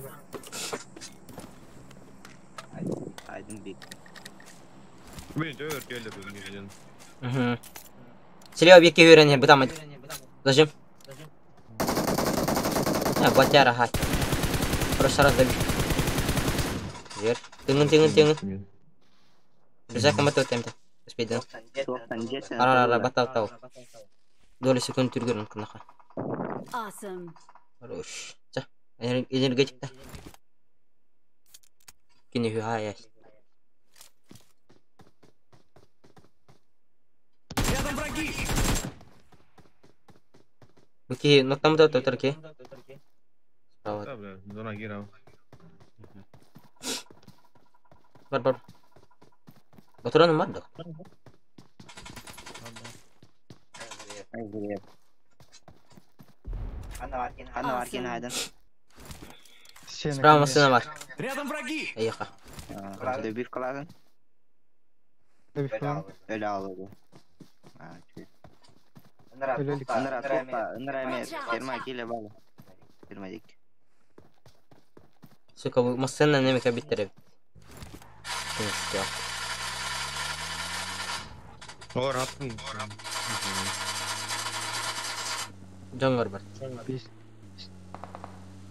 Угу. Слева бекке үйрен бытамын. Зажим. А, батяра хай. Просто раз добить. Вер. Тыңын, тыңын, тыңын. Рюкзак кымат өтемді. Успейді. Ара, ара, батал тау. Доли секунд түргөрүн кынаха. Awesome. Хорош. Ча, энергетик та. Кини хая. Рядом враги! Буки, ноктам да тоторки. Справа. Да, бля, зона гира. Бар, бар. Патроны бар да? Справа машина бар. Рядом враги! Эйха. Сука, бу машина неме кабиттере. Ор, аттым. Жоңгор бар.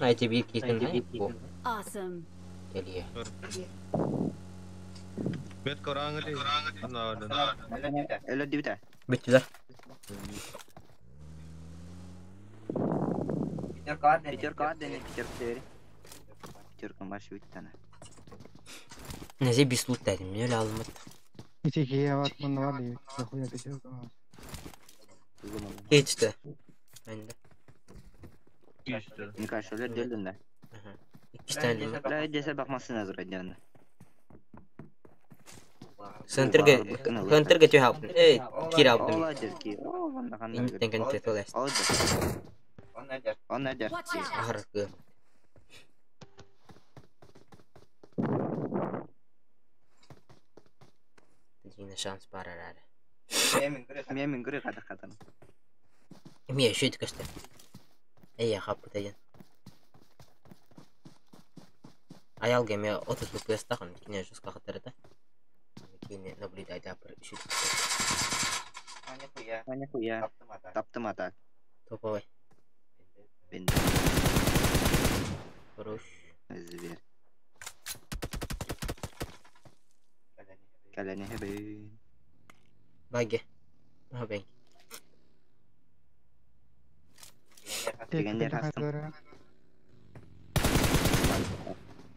Айти бир китин. Бу. Awesome. Келие. Бет кораңы. Бүттүлөр. Незе бис лут дедим, мен өлө алынмат. Geçti. Ben de. İki tane mi? Центрге, центрге түй алып. Эй, кир алып. Интен кенте толес. Watch out. Ахаркы. Дина шанс бар арары. Эме шүйт көстө. Эй, хаппы деген. Аял геме 30 FPS тахын, кине жестко хатырды. Кине наблюдать апыр шүйт. Топовый. Хорош. Баги. Aha ben. Түгэннэр хастым.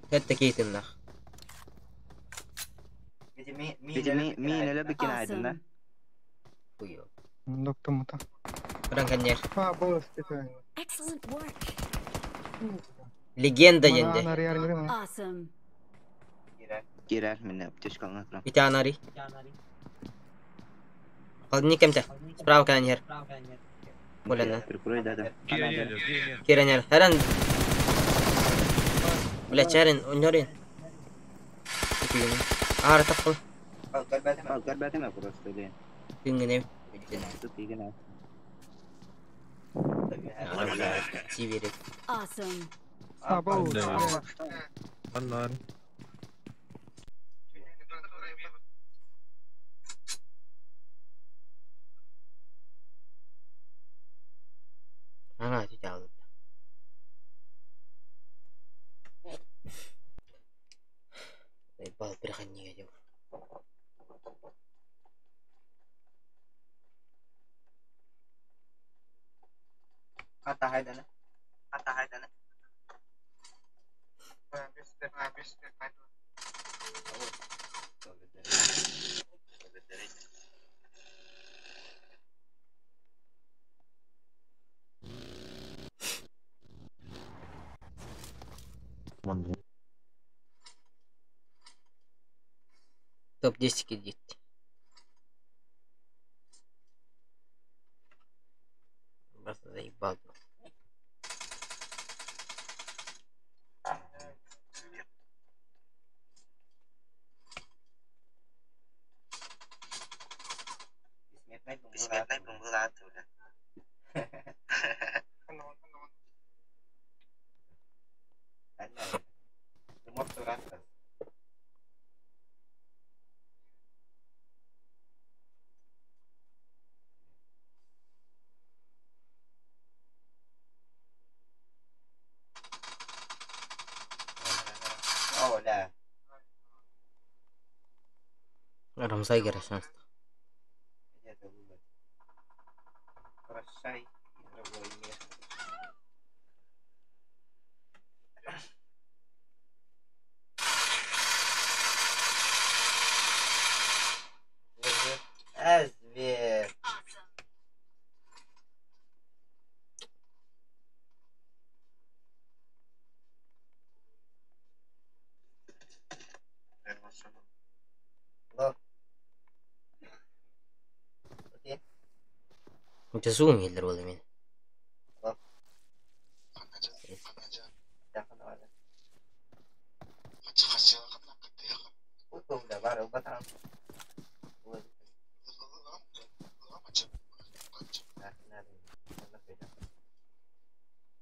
Хэтте кейтиннах. Бити миин өлө бикин айдын да. Хуё. Доктор мута. Быран каннер. А, был специально. Excellent work. Легенда денде. Awesome. Кирер мине аптечкалана турам. Ити анари. Холодильник кемте. Справа каннер. Болена. Прикрой да да. Кирен, кирен. Киренер. Херен. Бля, чарин, уньорин. Ара тапкыл. Көрбәтеме просто или. Күнгүнем. Тут игена. Сибири. Awesome. А, был. Да. Аннар. Ана түтэ алды. Бал бір қаннеге деп. Топ-10 кредит. Просто заебал. Бессмертный бумбулат бля. Рамзай Герасимов. Прощай, игровой мир. А, зверь. Алло. Окей. Зум келдер ол мен.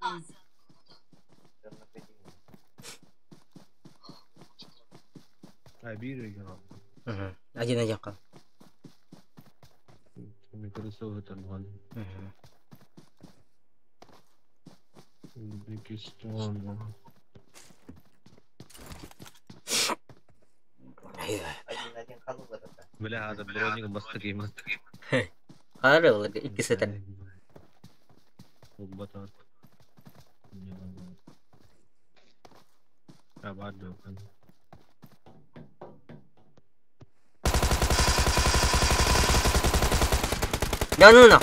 Awesome. А, бир играл. Один один кал. Мгм. Узбекистан. Бля, это броник бастыгима. Хары ол икки сетер. Батат. А, бардо. Да ну на.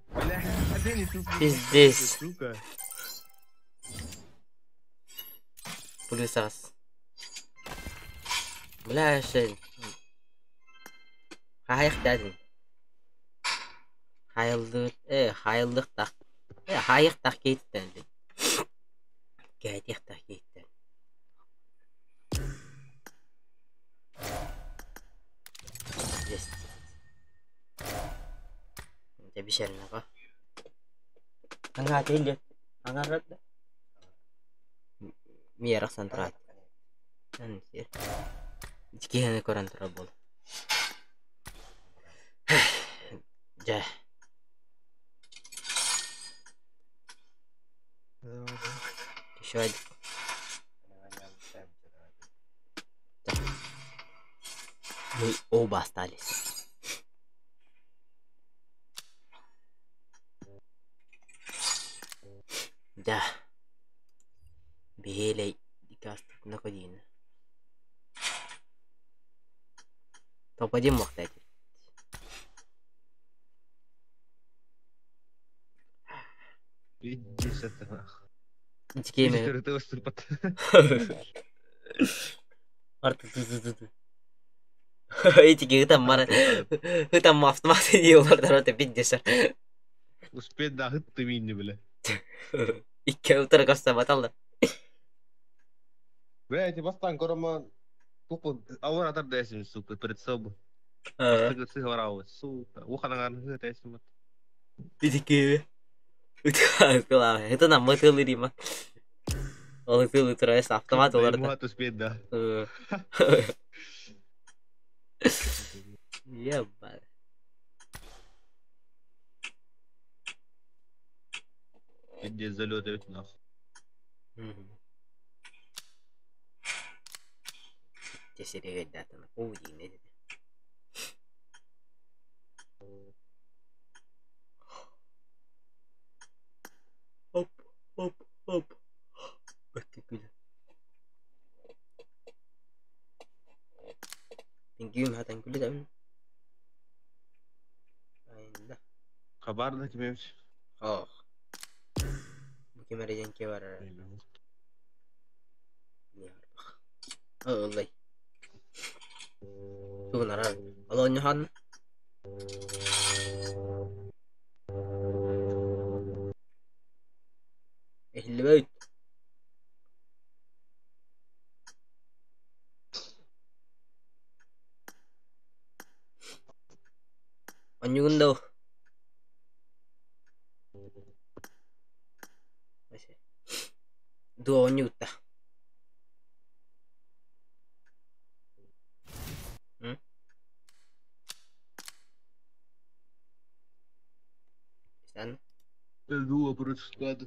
Бля, Пиздец. Сука. Плюс раз. Бля, шел. Хайық дадым. Хайылдық, хайылдық тақ. Хайық тақ кейттен. Кәйтех тақ кейттен. Есть. Дә бишәрнәға. Аңа теле. Аңа рад. Миярақ сантрат. Ан сер. Иккиһини көрөн турар буол. Дьэ. Еще один. Оба остались. Да. Белей дикастык накодин. Топ-1 мог дать. Пиздец это нахуй. Итикеме. Ты выступат. Итики там мара. Там автомат не олар да пиздец. Успеть да хытты минни бля. Икки утара коста баталда. Бля, эти бастан корма тупо ауыр атар дайсың, сука, перед собой. Сыгырау, сука. Уханаган хы дайсың. Итики. Это нам мытылы дима. Ол тылы турас автомат олар да. Успеть да. Ебать. Пиздец залет ведь нахуй. Тесерегедатана. Уди. Оп, оп, оп. Пингвин хатан күлі да. Хабарда кимемш. Ох. Бу кемерден ке бар. Олай. Тугунара. Алоньхан. Эхлебейт. Онюгун дау. Дуо онюгта. Стан. Дуо против склада.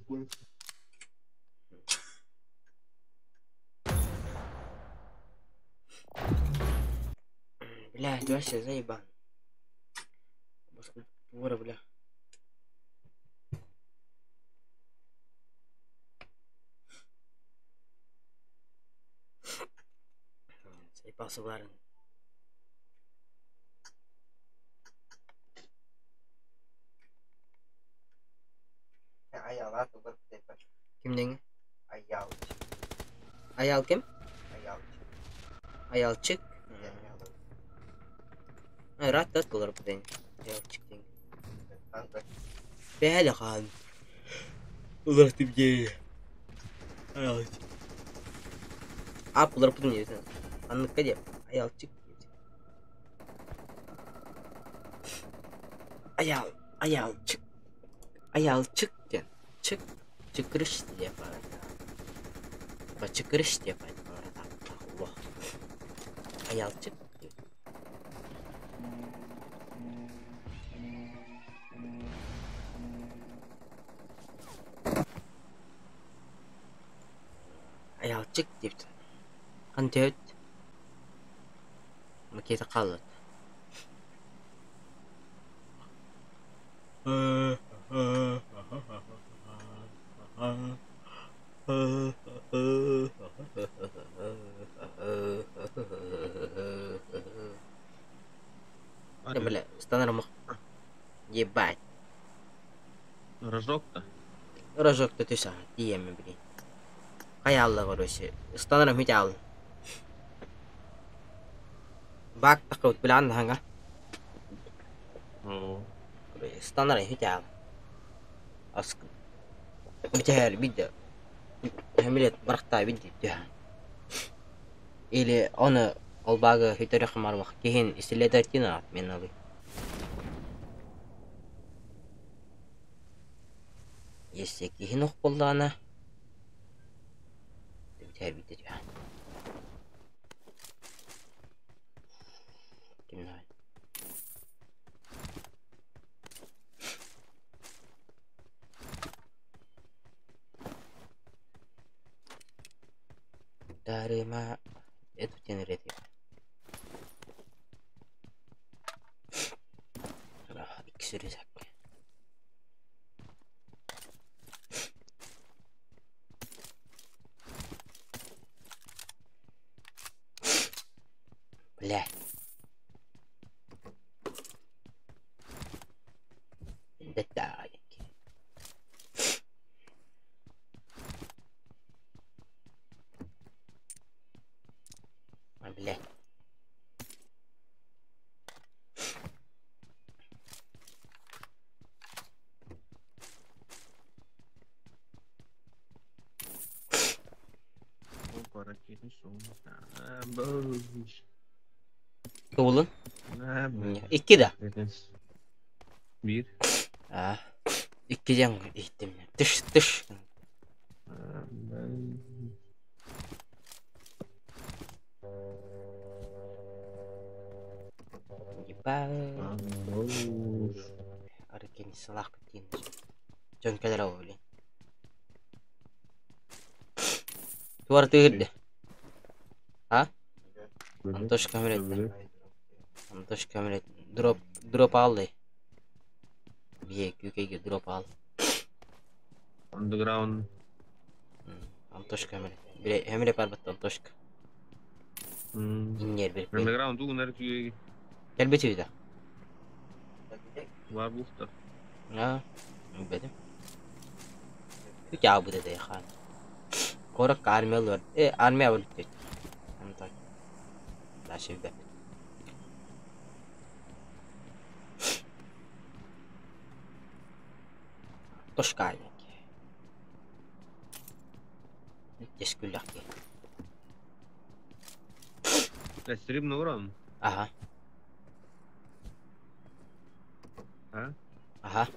Бля, вообще заебан. Вора, бля. Заебался варен. Кимден? Аялчик. Аял ким? Аялчик. Аялчик? Рад тат болар бу Аялчик ден. Бәле хан. Улар тип ге. Аялчик. Ап улар бу не? Анныкка деп. Аялчик. Аял, аялчик. Аялчик ден. Чик. Чыкырыш деп бар. Чыкырыш деп айтып. Аялчик. Аялчик деп. Кантет. Макета қалады. Да, бля, станар. Ебать. Рожок-то? Рожок-то ты сам, тиеме, блин. Хаялла, короче. Станар митял. Бак такой, бля, анга. Станар митял. Аск. Битял, бидя. Хамилет барахта бидя. Или он олбага хитерих марвах кихин исследовательно отменали. Если кихин охполлана, битял бидя. Кимнай. Дарима эту тенерети. Блядь. Кыбылын? Икки да? Биир. Аа. Икки диэн иһиттим. Тыш тыш. Арыкени салах битин. Дьон кэлэр ол билин. Туар тыырды. А? Антошка көмөлөттө. Антошка көмөлөт. Дроп дроп алды. Бие күүкэйге дроп ал. Underground. Антошка көмөлөт. Биле өмүрө барбат Антошка. Иннер бир. Underground тугунар күүкэйге. Кэлбит үдэ. Бар бухта. А, бедим. Күтә бу деді хан. Корак армия бар. Э, армия бар бит. Антон. Дальше бит. Тошка айнак. Тескүлләк. Стрим нуран. Ага. А? Ага.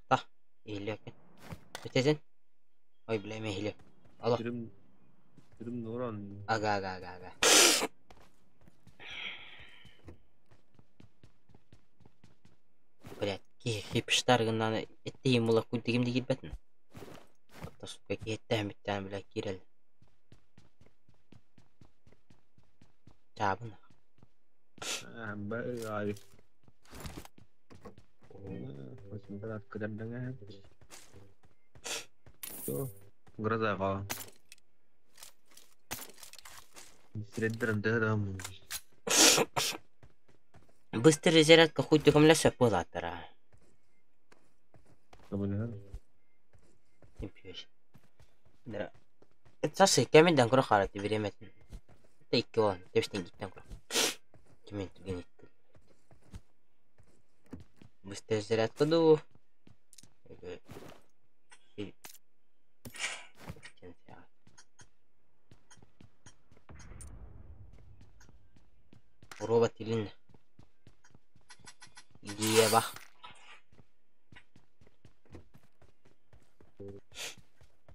Та, иһиллиэккин. Бүтэтин. Ой, бля, эмиэ иһиллиэ. Алло. Стрим стрим нуран. Ага, ага, ага, ага. Блядь, киһи хипштар гынан эттиим була куйдыгым да киирбэтин. Оттон сука киһиттээн бүттээн бля киирэл. Чаабын. Бай. Гроза. Быстрый зарядка хуй көмләсә буолааттара. Сасы кэмин кура харати биремет. Та икки он, тэбистен гиттен кура. Кимин түген итти. Быстрый зарядка ду. Робот илин. Еба.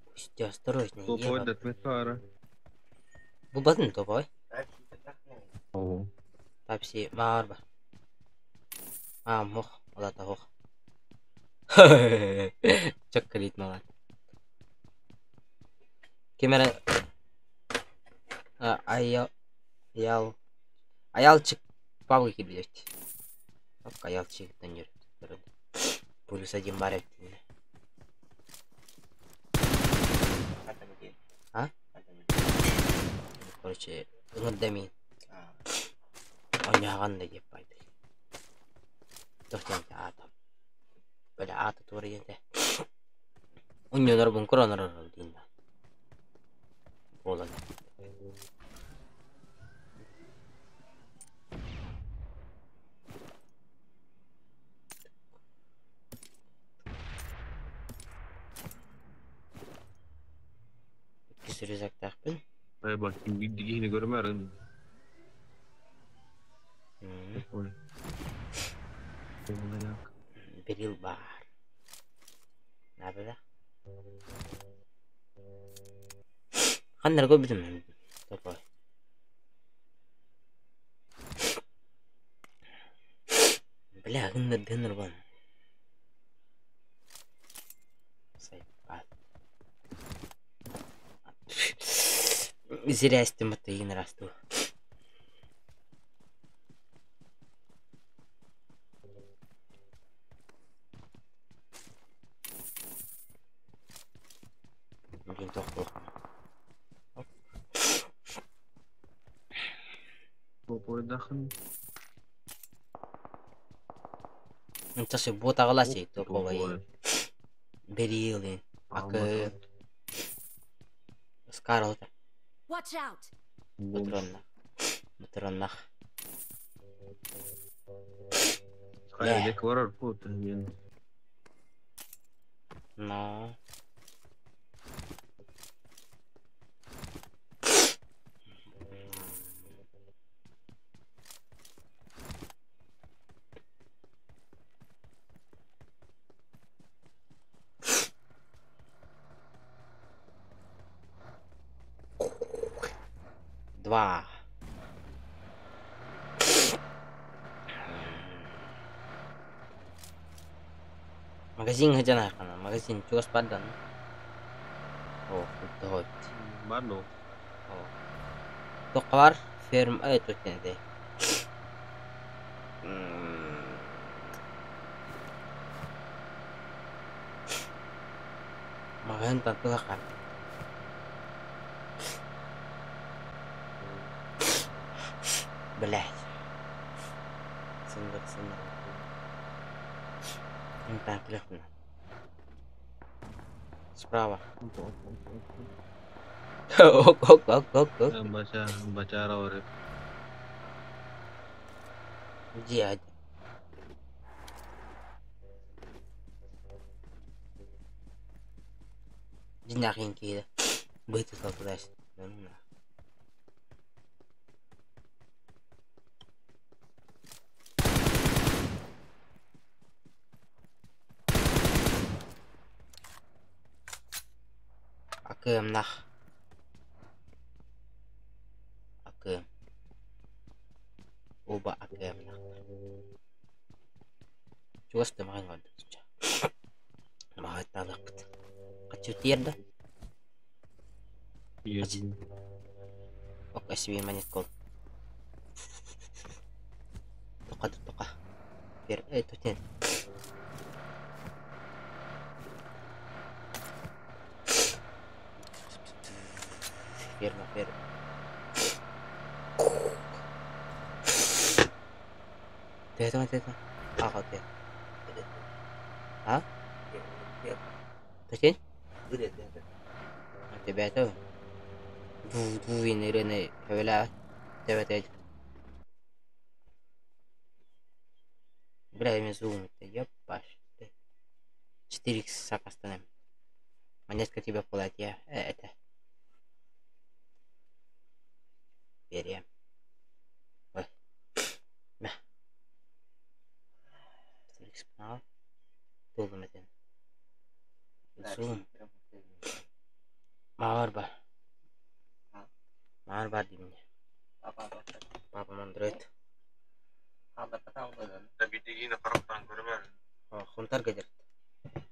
Пусть осторожнее, Топовой Ева. датмесара. Бу батын топовой. О. Тапси маарба. А, мох, олата хох. Чаккалит малат. Кемера аял аял аялчык пабы кибилет. Аялчыктан yürüp. Плюс один бар эбит. А? Короче, ыҥырда мин. Оñаҕан да диэп байды. Тохтон аатам. Бля аата туора диэнте. Унньонор бункур онорор диин да. Буолан. Иккис рюкзактаахпын. Ай бак дигини көрмөрүн. Ой. Берил бар. Надо да? Ханнар көрбүтүм. Топой. Бля, гынныр гынныр бан. Сайпат. Зря истим бата игин расту. Блин, тохтоо. Топовой дахын. Интасы бот агаласи топовой. Берилин. Акы. Скарл. Watch out! Бомж. Патроннах. Патроннах. Хайа, дек барар пут мен. Но. Два. Магазин хадьан хайқана, магазин чугас баар О, куттаһойт. Бар ну. О. Туохха баар? Ферм э туох диэн этэй? Маҕаһыын тантылахан. Блядь. Сындык сындык. Тантылахпына. Справа. Ок ок ок ок ок. Baca baca arah Дьиэ Дьиҥнээхин киһи быһыты салтылаас. Акыамнах. Акыам. Оба акыамнах. Чугас да маҕан көрдө. Маҕаттаалыахпыт. Хаччы тиэрдэ. Ок SB монет кол. Тока тока. Бер э тутен. Ферма ферма. Тета тета. Ага тет. А? Тутен? Тебето. Ду ду инерене хевела тебете. Бля, я зум, ёпаш. 4х сакастанем. Монетка тебе платья. Это. Берем. Ой. На. 4х Тулум этен. Зум. Маар бар. Маар бар деймин. Папам Андроид. Хунтар кедерт.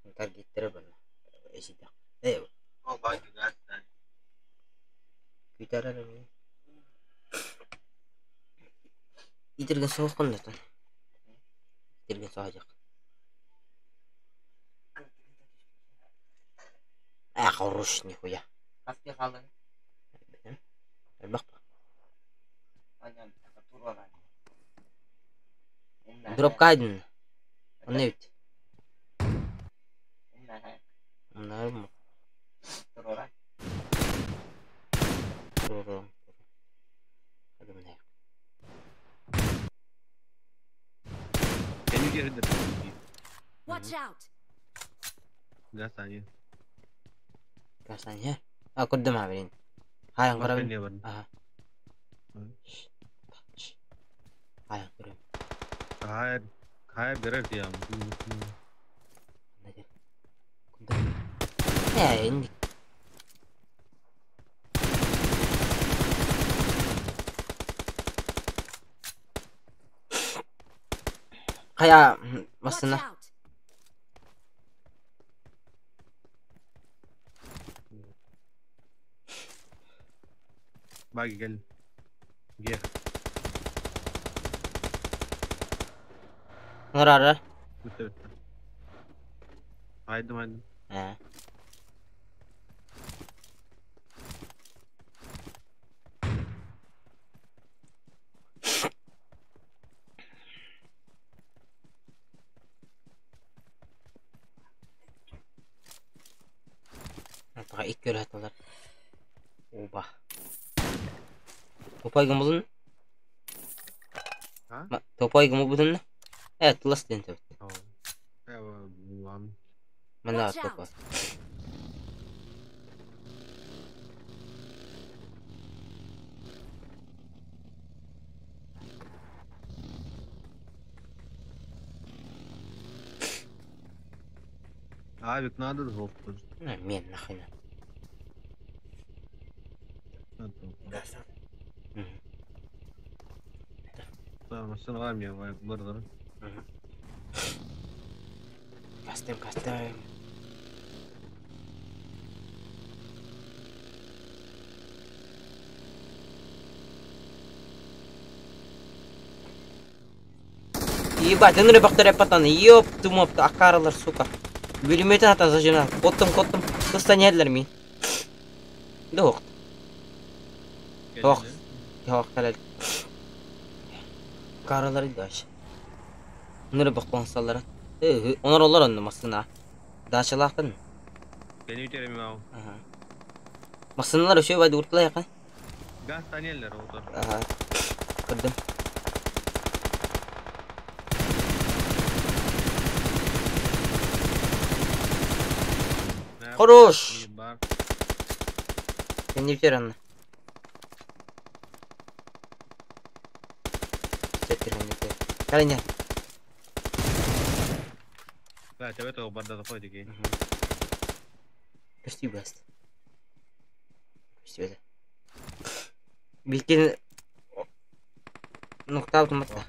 Хунтар гиттере бар. Эсида. Э. Күтәрәле мин. Итерген соғыс қонды. Итерген соғajaq. А, хорош, нихуя. Бак. Дроп кайдын. Онно бит. Мынар Турурум. Can you get in the Watch out! Gas anya. Gas anya. А көрдүм абин. Хайан көрөбүн. Аха. Хайан көрөм. Хайр, хайр берер диям. Э, инди. Кая Watch масына. out! Баги кел. Ге. Нырары. Бүтө бүтө. Айдым айдым. Э. Атаға икки өлөт олар. Оба. Топай гымылын. А? Топай гымылбытын. Э, тылас диэн төбөт. Ладно. Манна Watch топай. out! Авик надо двух тоже. Мен нахуй. Машина бардыр. Кастым, кастым. Ебать, ыныры бақтар патаны, ёп, тумап, акаралар, сука. Бүліметін атан зажимна. Коттым, коттым. Кыста нелер мен. Доқ. Тоқ. Тоқ, кәлел. Каралар даш. Ыныры бақ қоңсалары. Онар олар онны масына. Дашалақын. Beni üterim ya. Масыналар өшө байды уртла якын. Газ танеллер отыр. Ага. Көрдüm. Хорош. Бар. Сен не анны. Сеттир не Калиня. Да, тебе этого барда заходит. Көстүй басты. Көстүй Билкен нукта автоматта.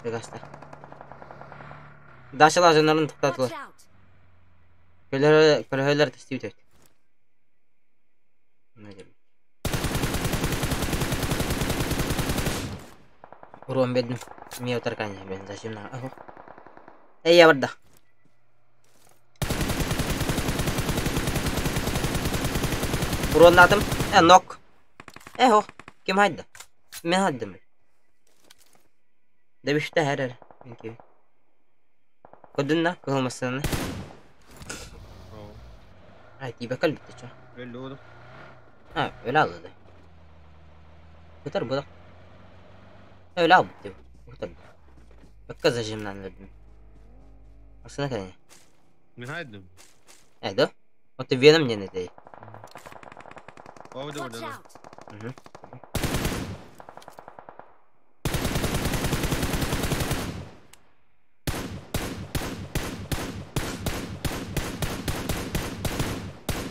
Бегаста. Дашала жонарын Watch токтотулар. out! Көлөр көлөһөлөр тестип өтөт. Урон бедим. Мия утаркан мен зачем на. Эй, я барда. Уроннатым. Э, нок. Э, хо. Ким хайда? Мен хайдым. Дебиште хәрәр. Минки. Көдүн на кылмасын. Ай, тибе калбитте чо. Öyle oldu. Ha, öyle aldı. Kurtar bu da. Öyle aldı. Kurtar. Бакка зажимнан verdim. Aslında kadar. Ne haydım? Э, да? Вот веном не надо. Ovda Watch orada. out!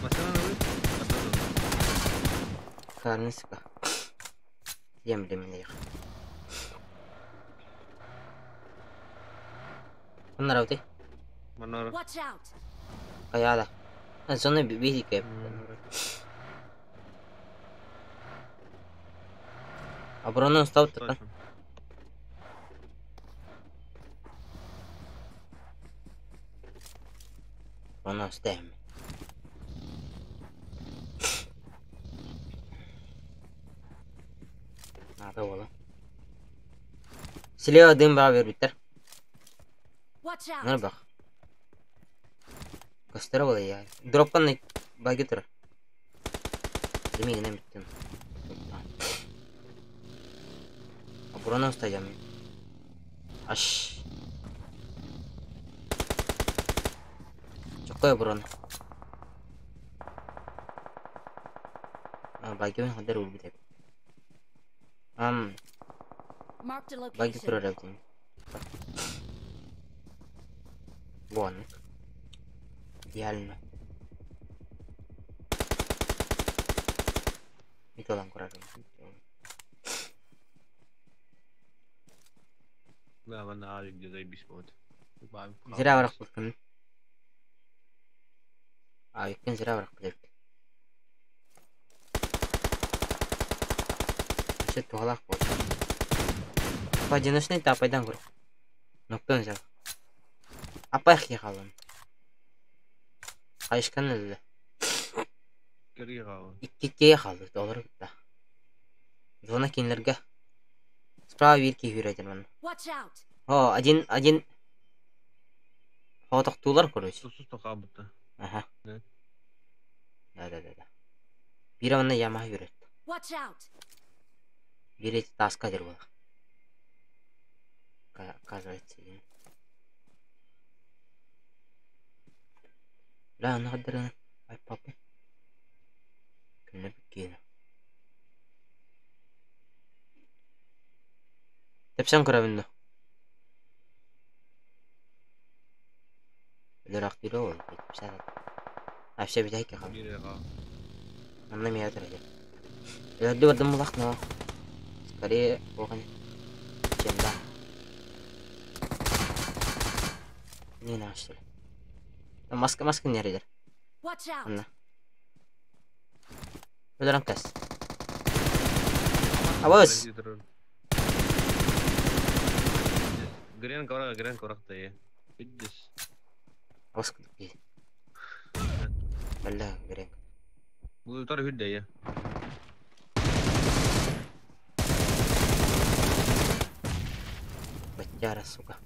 Masana ne oldu? Masana. Karnı sıkı. Yem demin de Bunlar avdi. Manara. Watch out! Kayada. Ha, sonra bir bir hikaye. Оборону стал тогда. Onu ставим. Надо было. Слева дым бар бербиттер. Watch out! Нар бак. Костер була я. Дропкан баги тур. Демегенен биттим. Оборону ставим. Аш. Чокой оборону. А, баги хадер улбит. Ам, Marked a баги location. тур эбитин. Вон. Идеально. Ito lang kurarım. Да, bana abi güzel bir şey oldu. Зря барах булкын. А, иккен зря барах билет. Вообще туалах бол. Поодиночный та пайдан кур. Ноктон взял. Апай хигалын. Кайышкан эле. Geri kaldı. Иккикке қалды, доллар да. Зона кинлерге. Справа вирки хүрәдер мын. Watch out! О, один, один. О, тоқтулар, короче. Susuz toka bitti. Ага. Да. Да, да, да, да. Бир аны яма хүрәт. Watch out! Биир эти тааска дир буолар. Оказывается. Бля, аны хаддарына. Ай, папа. Күннэ биккиэнэ. Тэпсэн көрөбүн да. Өлөр ол. Тэпсэн. А, все бүтэһикке хаал. Биир хаал. Манна миэхэ турар. Өлөрдү бардым булах, но скорее оҕын чем да. Не нашли. Маска маска нерелер. Watch out! Анна. Өлөрөн кэс. Абыз. Гренка врага, гренка враг то е. Видишь? Абыз кудук. Бля, гренка. Бу тар хүдде е. Батяра, сука.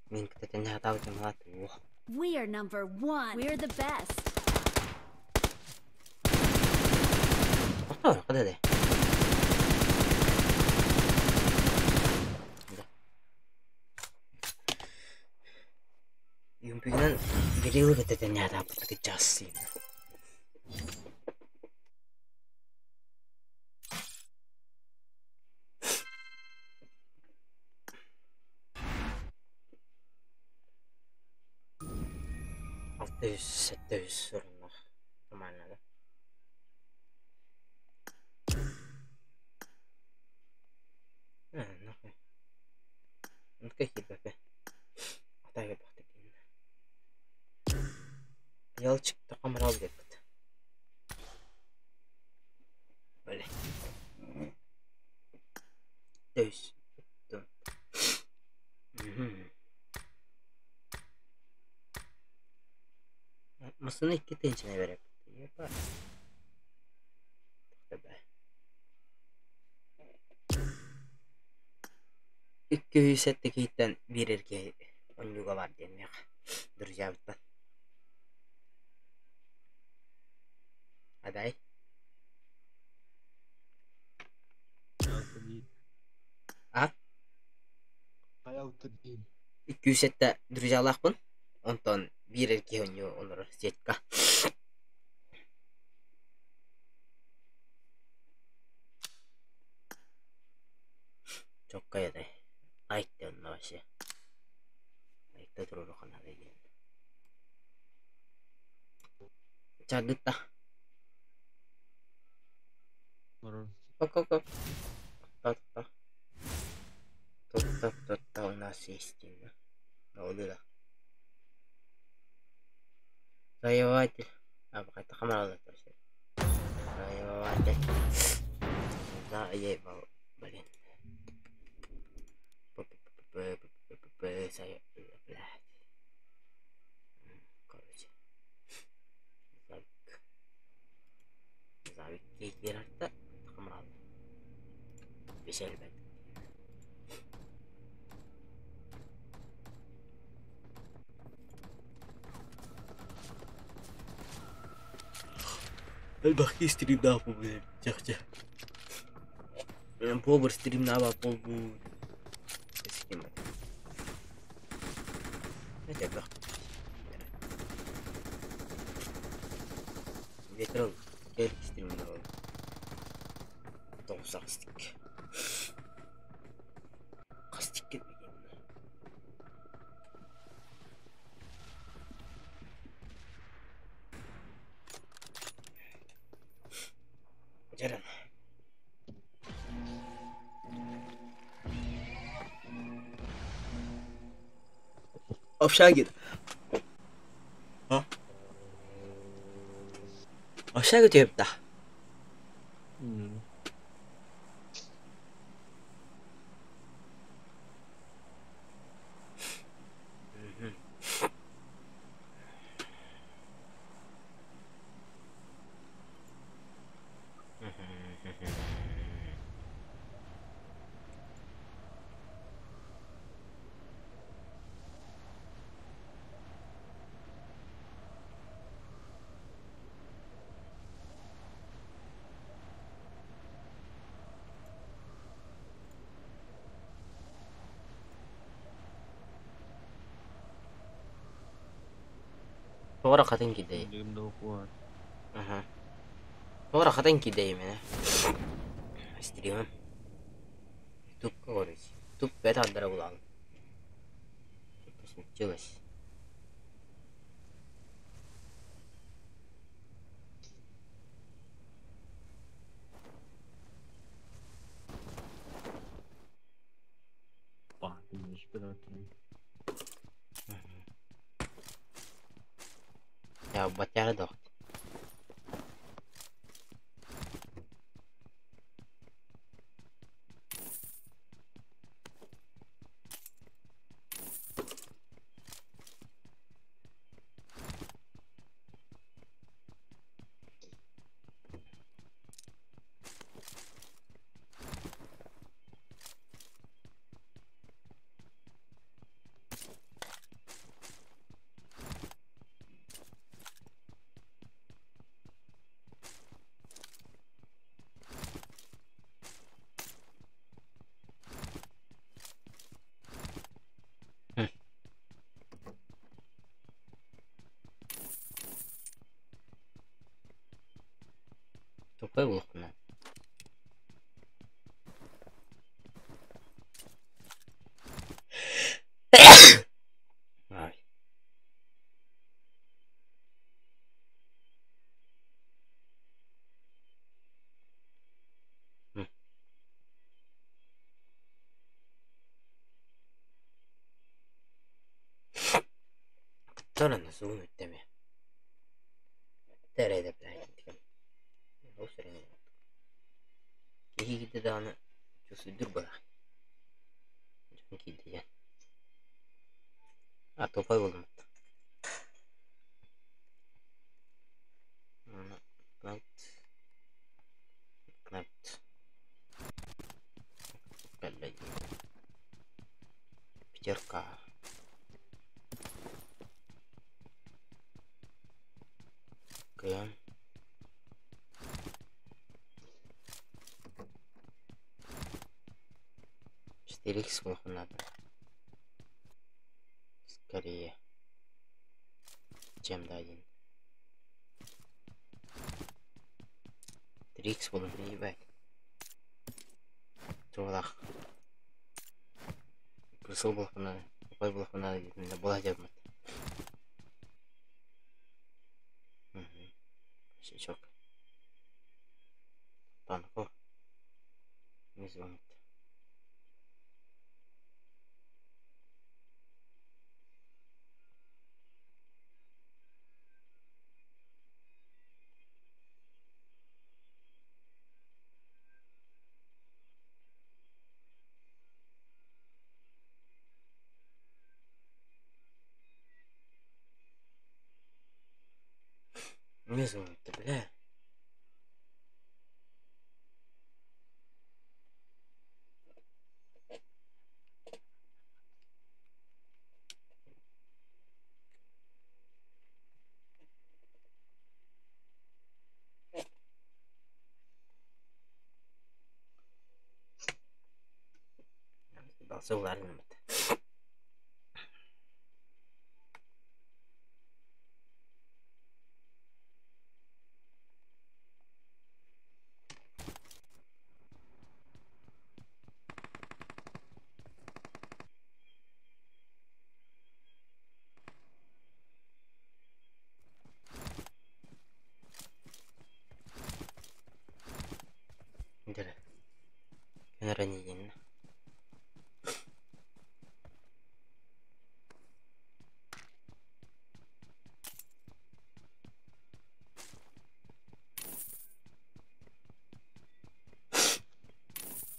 Мин кытта хатаабытым халат. Уох. We are number one. We're the best. Охтор, куда де? Да. Юмпигинен бирилы кытта хатаабыт жассы. Алты жүз, сетте жүз соруннах. Нормально, да? А, нахуй. Ну какие бэпэ. Атайга бахты дейін. Ялчыкты камырал деппит. Бөле. Төс. Масыны икки тыынчына береп. Епа. Тоқта Икки сетте кейттен бирерге оннюга бар диэн мех. Друзья буттан. Адай. А? Икки сетте друзьялаахпын. Онтон бирерге онню онор сетка. Чоккай адай. Айтты онно вообще. Айтты туруру ханада диэн. Чадытта. Пока. Та-та. Тут-та-та у нас есть. Да. Завоеватель. А, пока это хамрал это вообще. Завоеватель. Заебал. Блин. П-п-п-п-п-п-п, Блядь. Короче. Завик. Завик кейкерарта. Хамрал. Бешелбет. Элбахки стримна бу чахча. Побор стримна ба побу. Эским. Это бах. Ветрол кел стримна. Тоғыз астик. Қастик кетмеген. Жаран. Общагин. А? Общага төптә. Тоҕо эрэ хатыҥ киирдэй? Билигин да куһаҕан. Аһа. Тоҕо эрэ хатыҥ киирдэй мэнэ. Стримым. Ютубка короче. Ютуб бэт ардара булаҕын. Что-то случилось. Па, ти можеш передати. Я батяра дохт. Тупой булкуна. Ай. Кыттарана суун үттеме. Терede Киһи даҕаны чувствуйдур быһах. Дьон киирдэ диэн. А тупой булдум. Кнопт. Пятерка. Км. 4х булуохун надо. Скорее. Чем да один. 3х булун ебать. Туолах. Крысыл булуохун надо. Тупой булуохун надо диэтин була дьабмат. Щечок. Танко. Не звонит. Не звонит, бля. Балсы уларым. Дere. Кенерен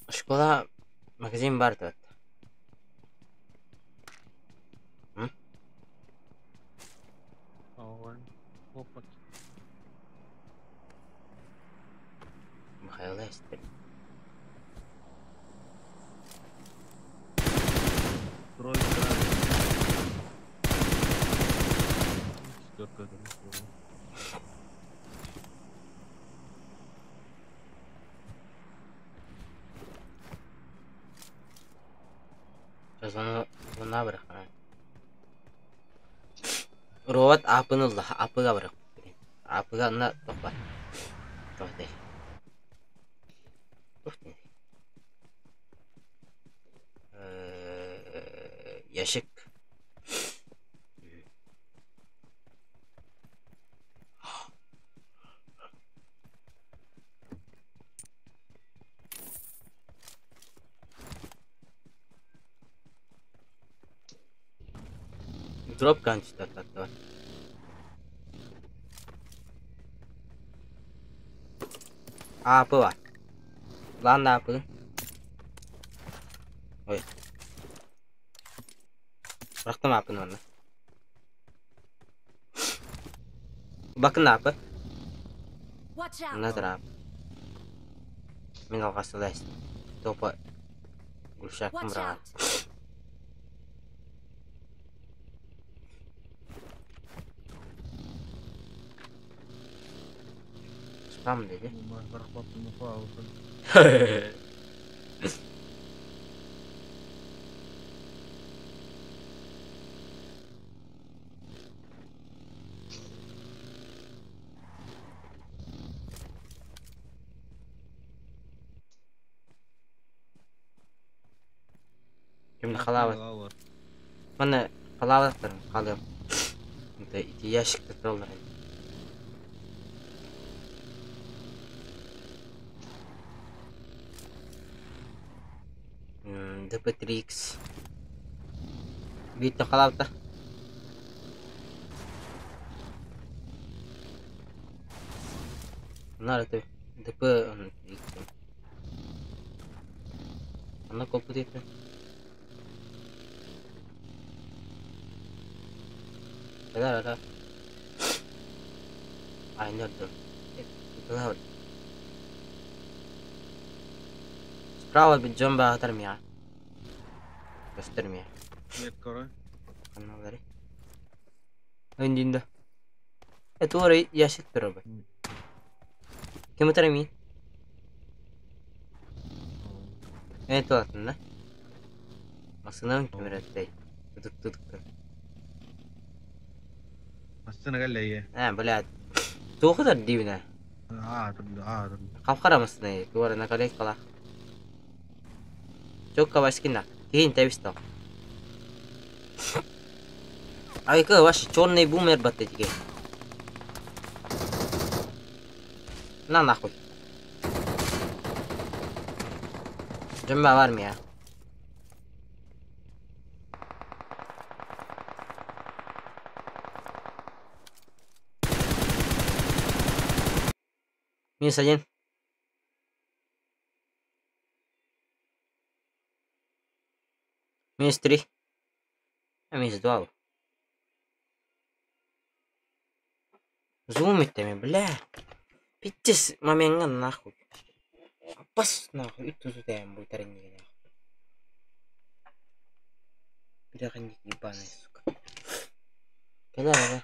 Школа магазин бар тут. Опыт. Михаил Эстер. Тройка. Четверка там. Звона, звона бырахана. Робот ааппын ылла, ааппыга барыах. Ааппыга онно туох баар? Туох этэй? Туох диэний? Ящик. Дроп кончится. АП бар. Lan da AP. Ой. Bıraktım AP'ni onu. Bakın AP. Watch out! Nedir abi? Min алғасылайсың. Топа Гүлшаттың Watch бұраған. out! Спам dedi. Şimdi халава. Мана халава қалым. Это ящик патроллар. ДП-3Х. Видно халавта. Надо это ДП Она копыт Да, да, да. I know them. Cloud. Справа бит джомба тармия. Göstermiyor. Kanalları. Öndüğünde. Evet orayı yaşık bir bu. Kim tarmıyor? Evet altında. Aslında kim öğretti? Tık tık tık. السنة قال لي ايه Ha блядь. Тоғы дивна. Қапқара мısın? Duvarına nakale kala. Çok kavaşkina. Keyin tabisto. Айка ваш черный бумер баттетиге. На нахуй. Cümle var mı ya? Минус один. Минус три. А минус два. Зумит-то, бля. Пиздец, мамеңа нахуй. Апас нахуй. И тут я будет нахуй. Бля, ебаный, сука. Когда, да?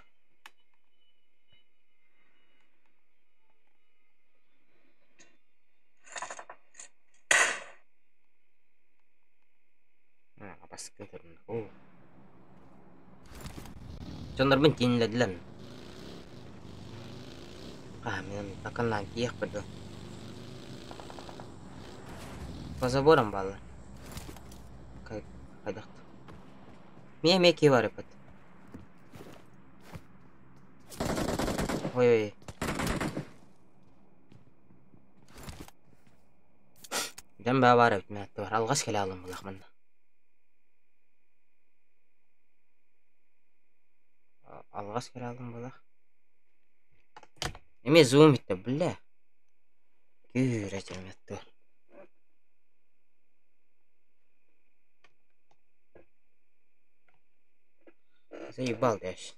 Дьоннорбун тииннэдилэр. А, мен таканнан тиэх бирдим. По заборам баллар. Хайдахт. Мие меки бар эпит. Ой-ой. Дем бар эбит мен бар. Алгаш келе алым булах манна. Алгаш келе алым булах. Эме зум итте, бля. Күүрэ жеметтер. Заебал дальше.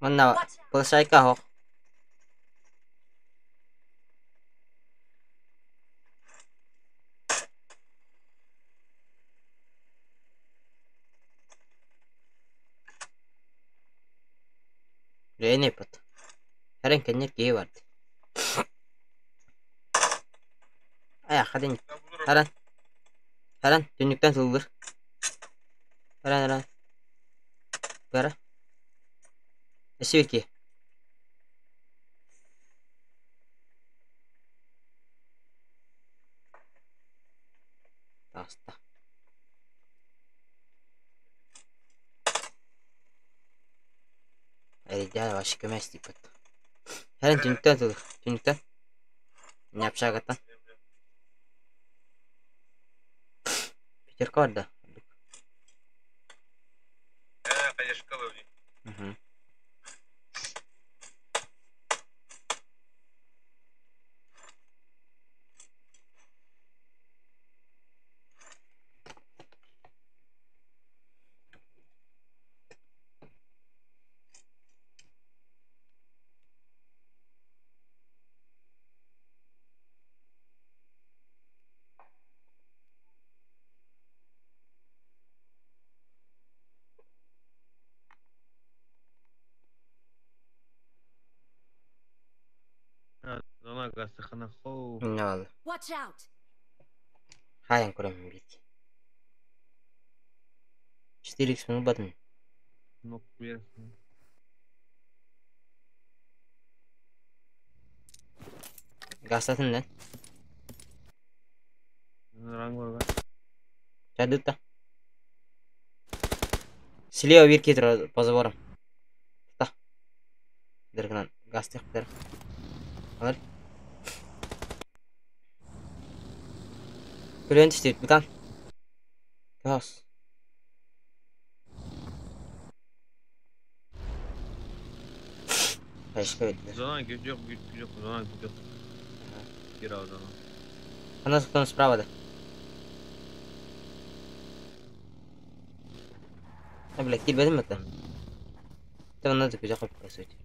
Манна площадка оһох. Лени пот. Харин кэннир киһи бар. Ая хадин. Харан. Харан түннүктэн сыллыр. Харан харан. Бара. Өссө bir киһи. Таҕыста. Эрийдээн вообще көмө истиппит. Харан түннүктэн сыллыр. Түннүктэн. Не общагаттан. Пятерка бар да. Угу. Зона гастахана хоу. Не oldu? Watch out! Хайан көрөмүн бит. 4x мunu батын. Нок берсин. Гастатын lan. Ранг бар. Чадытта. Слева бир кетир по заборам. Та. Дергнан газ тектер. Алар. Күлен түстүт бутан. Газ. Кайшка беттилер. Зона güç yok, güç yok, зона güç yok. Gir al зона. Она потом справа да. А, бля, кирбедим это. Это надо куда по сути.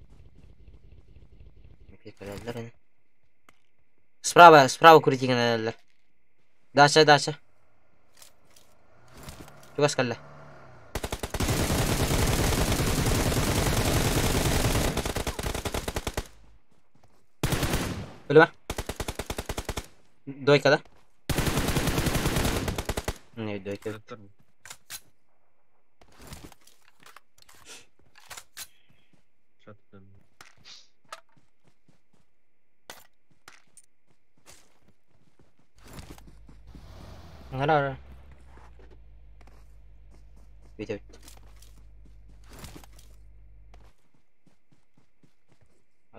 Справа, справа крутигенелер. Дача, дача. Чугас калла. Өлүмэ. Дойка да? Не, дойка. Шаттым. Ара, ара. Бүйтө бүттү.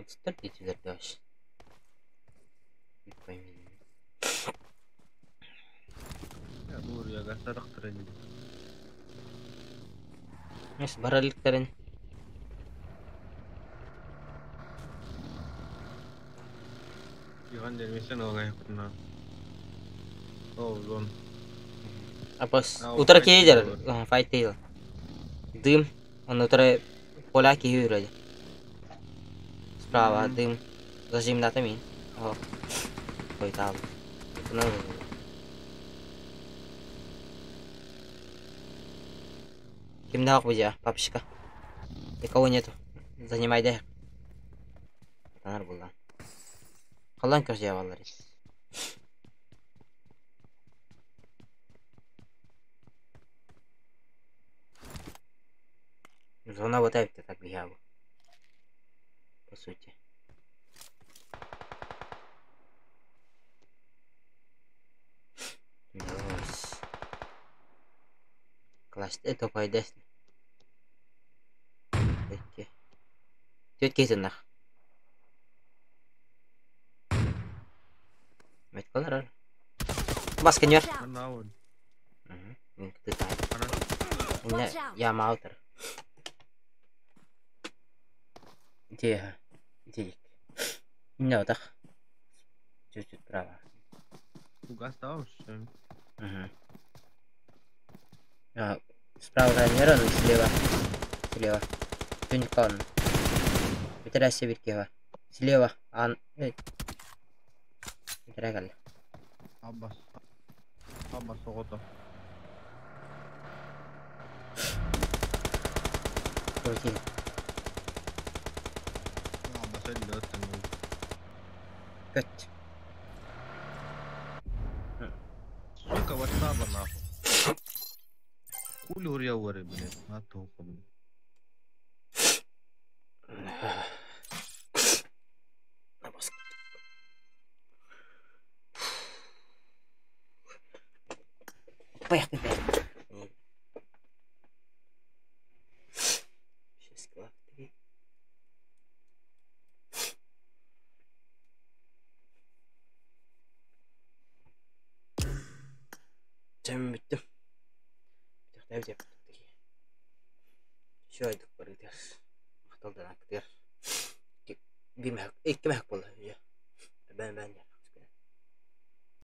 Отстар дейтилер даш. Пойми. Ya doğru ya gazlar aktarın. Mes баралыктарын. Йыган дермесен оңай кутуна. О, зон. Апас А, утра файт кейдер, бар. файт дейл. Дым, он утра поля киһи Справа дым. Зажим на тамин. О. Ой, там. Ну. Ким дах бужа, папочка. Никого нету. Занимай да. Танар булдан. Калан көз баллар. Зона вот это так бегала. По сути. Дос. Класс это пойдет. Тетки нах. Меткалар. Бас кенер. Watch out! Анауын. Угу. Ты там. Ана. Watch out. Я маутер. Где? Где? Не, вот так. Чуть-чуть право. Газ давамыз. Угу. А, справа камера, но слева. Слева. Ты не кон. Бүтэрээссе биир киһи баар. Слева аан бүтэрээ кэллэ. Аббас. Аббас оҕото. Крути. Аббас өллө Көт. Сука, ватсаба нахуй. Хули уря блядь, на толку, блядь. Поехали. Шесть, два, три. Чэм бүттүм. Бүтүөхтээбит Все айдык барытыгар. Махтал да акытыгар. Биир мэһэк, икки мэһэк буолла. Бээн бээн.